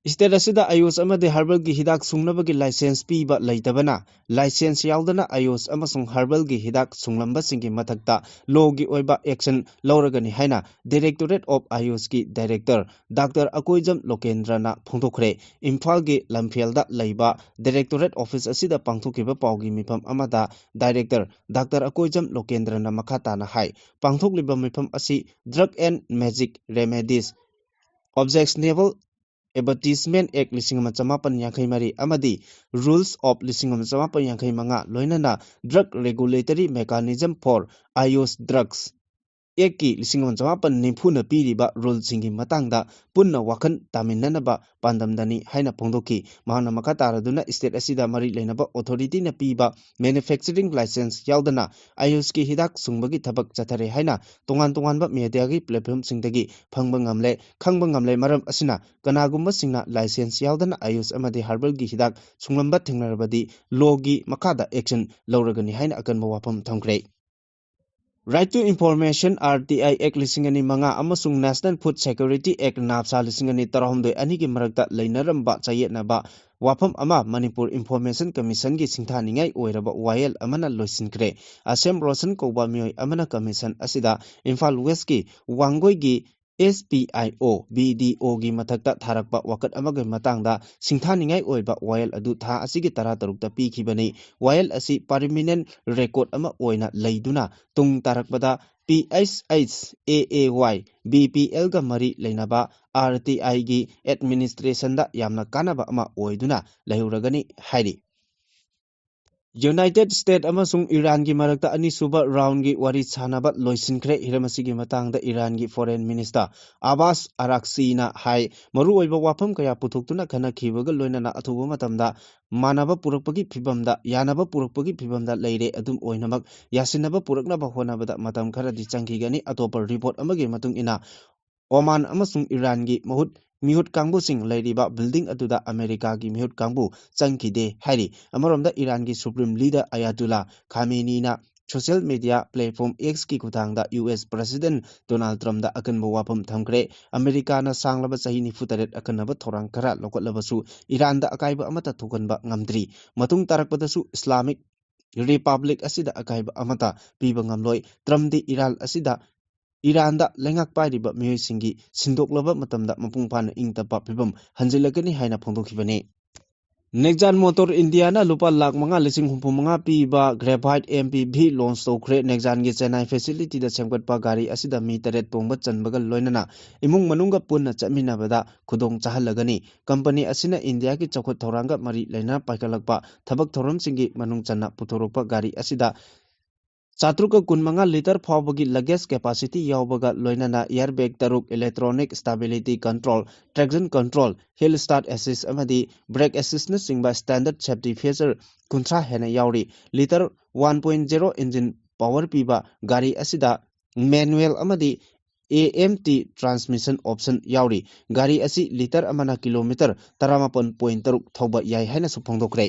State ꯑꯁꯤꯗ ꯑꯥꯌꯨꯁ ꯑꯃꯗꯤ herbal ꯒꯤ ꯍꯤꯗꯥꯛ ꯁꯨꯡꯅꯕꯒꯤ license ꯄꯤꯕ ꯂꯩꯇꯕꯅ, license ꯌꯥꯎꯗꯅ ꯑꯥꯌꯨꯁ ꯑꯃꯁꯨꯡ herbal ꯒꯤ ꯍꯤꯗꯥꯛ ꯁꯨꯡꯂꯝꯕꯁꯤꯡꯒꯤ ꯃꯊꯛꯇ law ꯒꯤ ꯑꯣꯏꯕ action ꯂꯧꯔꯒꯅꯤ ꯍꯥꯏꯅ Directorate of AYUShꯀꯤ director Doctor Akoijam ꯂꯣꯀꯦꯟꯗ꯭ꯔꯅ ꯐꯣꯡꯗꯣꯛꯈ꯭ꯔꯦ꯫ ꯏꯝꯐꯥꯜꯒꯤ ꯂꯝꯐꯦꯜꯗ ꯂꯩꯕ directorate office ꯑꯁꯤꯗ ꯄꯥꯡꯊꯣꯛꯈꯤꯕ ꯄꯥꯎꯒꯤ ꯃꯤꯐꯝ ꯑꯃꯗ director Doctor ꯑꯀꯣꯏꯖꯝ ꯂꯣꯀꯦꯟꯗ꯭ꯔꯅ ꯃꯈꯥ ꯇꯥꯅ ꯍꯥꯏ, ꯄꯥꯡꯊꯣꯛꯂꯤꯕ ꯃꯤꯐꯝ ꯑꯁꯤ Drug and Magic Remedies Objectionable Advertisement Act ꯂꯤꯁꯤꯡ ꯑꯃ ꯆꯃꯥꯄꯟ ꯌꯥꯡꯈꯩ ꯃꯔꯤ ꯑꯃꯗꯤ Rules of ꯂꯤꯁꯤꯡ ꯑꯃ ꯆꯃꯥꯄꯟ ꯌꯥꯡꯈꯩ ꯃꯉꯥ, ꯂꯣꯏꯅꯅ Drug Regulatory Mechanism for AYUSH Drugs ꯑꯦꯛꯀꯤ ꯂꯤꯁꯤꯡ ꯑꯃ ꯆꯃꯥꯄꯟ ꯅꯤꯐꯨꯅ ꯄꯤꯔꯤꯕ ꯔꯨꯜꯁꯤꯡꯒꯤ ꯃꯇꯥꯡꯗ ꯄꯨꯟꯅ ꯋꯥꯈꯜ ꯇꯥꯃꯤꯟꯅꯅꯕ ꯄꯥꯟꯗꯝꯗꯅꯤ ꯍꯥꯏꯅ ꯐꯣꯡꯗꯣꯛꯈꯤ꯫ ꯃꯍꯥꯛꯅ ꯃꯈꯥ ꯇꯥꯔꯗꯨꯅ ꯁ꯭ꯇꯦꯠ ꯑꯁꯤꯗ ꯃꯔꯤ ꯂꯩꯅꯕ ꯑꯣꯊꯣꯔꯤꯇꯤꯅ ꯄꯤꯕ ꯃꯦꯅꯨꯐꯦꯛꯆꯔꯤꯡ ꯂꯥꯏꯁꯦꯟꯁ ꯌꯥꯎꯗꯅ ꯑꯥꯌꯨꯁꯀꯤ ꯍꯤꯗꯥꯛ ꯁꯨꯡꯕꯒꯤ ꯊꯕꯛ ꯆꯠꯊꯔꯦ ꯍꯥꯏꯅ ꯇꯣꯉꯥꯟ ꯇꯣꯉꯥꯟꯕ ꯃꯦꯗꯤꯌꯥꯒꯤ ꯄ꯭ꯂꯦꯠꯐꯣꯝꯁꯤꯡꯗꯒꯤ ꯐꯪꯕ ꯉꯝꯂꯦ, ꯈꯪꯕ ꯉꯝꯂꯦ꯫ ꯃꯔꯝ ꯑꯁꯤꯅ ꯀꯅꯥꯒꯨꯝꯕꯁꯤꯡꯅ ꯂꯥꯏꯁꯦꯟꯁ ꯌꯥꯎꯗꯅ ꯑꯥꯌꯨꯁ ꯑꯃꯗꯤ ꯍꯔꯕꯜꯒꯤ ꯍꯤꯗꯥꯛ ꯁꯨꯡꯂꯝꯕ ꯊꯦꯡꯅꯔꯕꯗꯤ ꯂꯣꯒꯤ ꯃꯈꯥꯗ ꯑꯦꯛꯁꯟ ꯂꯧꯔꯒꯅꯤ ꯍꯥꯏꯅ ꯑꯀꯟꯕ ꯋꯥꯐꯝ ꯊꯝꯈ꯭ꯔꯦ꯫ Right to Information, R T I Act ꯂꯤꯁꯤꯡ ꯑꯅꯤ ꯃꯉꯥ ꯑꯃꯁꯨꯡ National Food Security Act, ꯅꯥꯞꯁꯥ ꯂꯤꯁꯤꯡ ꯑꯅꯤ ꯇꯔꯥꯍꯨꯝꯗꯣꯏ ꯑꯅꯤꯒꯤ ꯃꯔꯛꯇ ꯂꯩꯅꯔꯝꯕ ꯆꯌꯦꯠꯅꯕ ꯋꯥꯐꯝ ꯑꯃ ꯃꯅꯤꯄꯨꯔ ꯏꯟꯐꯣꯔꯃꯦꯁꯟ ꯀꯃꯤꯁꯟꯒꯤ ꯁꯤꯡꯊꯥꯅꯤꯡꯉꯥꯏ ꯑꯣꯏꯔꯕ ꯋꯥꯌꯦꯜ ꯑꯃꯅ ꯂꯣꯏꯁꯤꯟꯈ꯭ꯔꯦ꯫ ꯑꯁꯦꯝ ꯔꯣꯁꯟ ꯀꯧꯕ ꯃꯤꯑꯣꯏ ꯑꯃꯅ ꯀꯃꯤꯁꯟ ꯑꯁꯤꯗ ꯏꯝꯐꯥꯜ ꯋꯦꯁꯀꯤ ꯋꯥꯡꯒꯣꯏꯒꯤ S P I O, B D O ꯒꯤ ꯃꯊꯛꯇ ꯊꯥꯔꯛꯄ ꯋꯥꯀꯠ ꯑꯃꯒꯤ ꯃꯇꯥꯡꯗ ꯁꯤꯡꯊꯥꯅꯤꯡꯉꯥꯏ ꯑꯣꯏꯕ ꯋꯥꯌꯦꯜ ꯑꯗꯨ ꯊꯥ ꯑꯁꯤꯒꯤ ꯇꯔꯥꯇꯔꯨꯛꯇ ꯄꯤꯈꯤꯕꯅꯤ꯫ ꯋꯥꯌꯦꯜ ꯑꯁꯤ ꯄꯔꯃꯤꯅꯦꯟ ꯔꯦꯀꯣꯔꯗ ꯑꯃ ꯑꯣꯏꯅ ꯂꯩꯗꯨꯅ ꯇꯨꯡ ꯇꯥꯔꯛꯄꯗ P H H A A Y, B P L ꯒ ꯃꯔꯤ ꯂꯩꯅꯕ R T I ꯒꯤ ꯑꯦꯗꯃꯤꯅꯤꯁꯇ꯭ꯔꯦꯁꯟꯗ ꯌꯥꯝꯅ ꯀꯥꯟꯅꯕ ꯑꯃ ꯑꯣꯏꯗꯨꯅ ꯂꯩꯍꯧꯔꯒꯅꯤ ꯍꯥꯏꯔꯤ꯫ ꯌꯨꯅꯥꯏꯇꯦꯗ ꯁ꯭ꯇꯦꯠ ꯑꯃꯁꯨꯡ ꯏꯔꯥꯟꯒꯤ ꯃꯔꯛꯇ ꯑꯅꯤꯁꯨꯕ ꯔꯥꯎꯟꯒꯤ ꯋꯥꯔꯤ ꯁꯥꯅꯕ ꯂꯣꯏꯁꯤꯟꯈ꯭ꯔꯦ꯫ ꯍꯤꯔꯝ ꯑꯁꯤꯒꯤ ꯃꯇꯥꯡꯗ ꯏꯔꯥꯟꯒꯤ ꯐꯣꯔꯦꯟ ꯃꯤꯅꯤꯁꯇꯔ ꯑꯕꯥꯁ ꯑꯔꯥꯛꯁꯤꯅ ꯍꯥꯏ, ꯃꯔꯨꯑꯣꯏꯕ ꯋꯥꯐꯝ ꯀꯌꯥ ꯄꯨꯊꯣꯛꯇꯨꯅ ꯈꯟꯅꯈꯤꯕꯒ ꯂꯣꯏꯅꯅ ꯑꯊꯨꯕ ꯃꯇꯝꯗ ꯃꯥꯟꯅꯕ ꯄꯨꯔꯛꯄꯒꯤ ꯐꯤꯕꯝꯗ, ꯌꯥꯅꯕ ꯄꯨꯔꯛꯄꯒꯤ ꯐꯤꯕꯝꯗ ꯂꯩꯔꯦ꯫ ꯑꯗꯨꯝ ꯑꯣꯏꯅꯃꯛ, ꯌꯥꯁꯤꯟꯅꯕ ꯄꯨꯔꯛꯅꯕ ꯍꯣꯠꯅꯕꯗ ꯃꯇꯝ ꯈꯔꯗꯤ ꯆꯪꯈꯤꯒꯅꯤ꯫ ꯑꯇꯣꯞꯄ ꯔꯤꯄꯣꯔꯠ ꯑꯃꯒꯤ ꯃꯇꯨꯡ ꯏꯟꯅ, ꯑꯣꯃꯥꯟ ꯑꯃꯁꯨꯡ ꯏꯔꯥꯟꯒꯤ ꯃꯍꯨꯠ, ꯃꯤꯍꯨꯠ ꯀꯥꯡꯕꯨꯁꯤꯡ ꯂꯩꯔꯤꯕ ꯕꯤꯜꯗꯤꯡ ꯑꯗꯨꯗ ꯑꯃꯦꯔꯤꯀꯥꯒꯤ ꯃꯤꯍꯨꯠ ꯀꯥꯡꯕꯨ ꯆꯪꯈꯤꯗꯦ ꯍꯥꯏꯔꯤ꯫ ꯑꯃꯔꯣꯝꯗ, ꯏꯔꯥꯟꯒꯤ ꯁꯨꯄ꯭ꯔꯤꯝ ꯂꯤꯗꯔ ꯑꯌꯥꯇꯨꯜꯂꯥ ꯈꯥꯃꯦꯅꯤꯅ ꯁꯣꯁꯤꯌꯦꯜ ꯃꯤꯗꯤꯌꯥ ꯄ꯭ꯂꯦꯠꯐꯣꯝ X ꯀꯤ ꯈꯨꯠꯊꯥꯡꯗ U S ꯄ꯭ꯔꯦꯁꯤꯗꯦꯟꯠ ꯗꯣꯅꯥꯜꯗ ꯇ꯭ꯔꯝꯞꯗ ꯑꯀꯟꯕ ꯋꯥꯐꯝ ꯊꯝꯈ꯭ꯔꯦ꯫ ꯑꯃꯦꯔꯤꯀꯥꯅ ꯁꯥꯡꯂꯕ ꯆꯍꯤ ꯅꯤꯐꯨ ꯇꯔꯦꯠ ꯑꯀꯟꯅꯕ ꯊꯧꯔꯥꯡ ꯈꯔ ꯂꯧꯈꯠꯂꯕꯁꯨ, ꯏꯔꯥꯟꯗ ꯑꯀꯥꯏꯕ ꯑꯃꯠꯇ ꯊꯣꯛꯍꯟꯕ ꯉꯝꯗ꯭ꯔꯤ꯫ ꯃꯇꯨꯡ ꯇꯥꯔꯛꯄꯗꯁꯨ ꯏꯁꯂꯥꯃꯤꯛ ꯔꯤꯄꯕ꯭ꯂꯤꯛ ꯑꯁꯤꯗ ꯑꯀꯥꯏꯕ ꯑꯃꯠꯇ ꯄꯤꯕ ꯉꯝꯂꯣꯏ꯫ ꯇ꯭ꯔꯝꯞꯗꯤ ꯏꯔꯥꯟ ꯑꯁꯤꯗ, ꯏꯔꯥꯟꯗ ꯂꯩꯉꯥꯛ ꯄꯥꯏꯔꯤꯕ ꯃꯤꯑꯣꯏꯁꯤꯡꯒꯤ ꯁꯤꯟꯗꯣꯛꯂꯕ ꯃꯇꯝꯗ ꯃꯄꯨꯡ ꯐꯥꯅ ꯏꯪ ꯇꯞꯄ ꯐꯤꯕꯝ ꯍꯟꯖꯤꯜꯂꯛꯀꯅꯤ ꯍꯥꯏꯅ ꯐꯣꯡꯗꯣꯛꯈꯤꯕꯅꯤ꯫ Nexan Motor Indiaꯅ ꯂꯨꯄꯥ ꯂꯥꯈ ꯃꯉꯥ ꯂꯤꯁꯤꯡ ꯍꯨꯝꯐꯨ ꯃꯉꯥ ꯄꯤꯕ Graphite M P V launch ꯇꯧꯈ꯭ꯔꯦ꯫ Nexanꯒꯤ ꯆꯦꯟꯅꯥꯏ facilityꯗ ꯁꯦꯝꯒꯠꯄ ꯒꯥꯔꯤ ꯑꯁꯤꯗ ꯃꯤ ꯇꯔꯦꯠ ꯇꯣꯡꯕ ꯆꯟꯕꯒ ꯂꯣꯏꯅꯅ ꯏꯃꯨꯡ ꯃꯅꯨꯡꯒ ꯄꯨꯟꯅ ꯆꯠꯃꯤꯟꯅꯕꯗ ꯈꯨꯗꯣꯡ ꯆꯥꯍꯜꯂꯒꯅꯤ꯫ ꯀꯝꯄꯅꯤ ꯑꯁꯤꯅ ꯏꯟꯗꯤꯌꯥꯒꯤ ꯆꯥꯎꯈꯠ ꯊꯧꯔꯥꯡꯒ ꯃꯔꯤ ꯂꯩꯅꯅ ꯄꯥꯏꯈꯠꯂꯛꯄ ꯊꯕꯛ ꯊꯧꯔꯝꯁꯤꯡꯒꯤ ꯃꯅꯨꯡ ꯆꯟꯅ ꯄꯨꯊꯣꯔꯛꯄ ꯒꯥꯔꯤ ꯑꯁꯤꯗ ꯆꯥꯇ꯭ꯔꯨꯛꯀ ꯀꯨꯟꯃꯉꯥ ꯂꯤꯇꯔ ꯐꯥꯎꯕꯒꯤ ꯂꯒꯦꯖ ꯀꯦꯄꯥꯁꯤꯇꯤ ꯌꯥꯎꯕꯒ ꯂꯣꯏꯅꯅ ꯏꯌꯥꯔ ꯕꯦꯒ ꯇꯔꯨꯛ, electronic stability control, traction control, hill start assist ꯑꯃꯗꯤ ꯕ꯭ꯔꯦꯛ ꯑꯦꯁꯤꯁꯅꯆꯤꯡꯕ ꯁ꯭ꯇꯦꯟꯗꯔꯗ ꯁꯦꯐꯇꯤ ꯐꯤꯆꯔ ꯀꯨꯟꯊ꯭ꯔꯥ ꯍꯦꯟꯅ ꯌꯥꯎꯔꯤ꯫ Litre one point zero engine power ꯄꯤꯕ ꯒꯥꯔꯤ ꯑꯁꯤꯗ ꯃꯦꯅꯨꯑꯦꯜ ꯑꯃꯗꯤ A M T transmission option ꯌꯥꯎꯔꯤ꯫ ꯒꯥꯔꯤ ꯑꯁꯤ ꯂꯤꯇꯔ ꯑꯃꯅ ꯀꯤꯂꯣꯃꯤꯇꯔ ꯇꯔꯥꯃꯥꯄꯟ ꯄꯣꯏꯟ ꯇꯔꯨꯛ ꯊꯧꯕ ꯌꯥꯏ ꯍꯥꯏꯅꯁꯨ ꯐꯣꯡꯗꯣꯛꯈ꯭ꯔꯦ꯫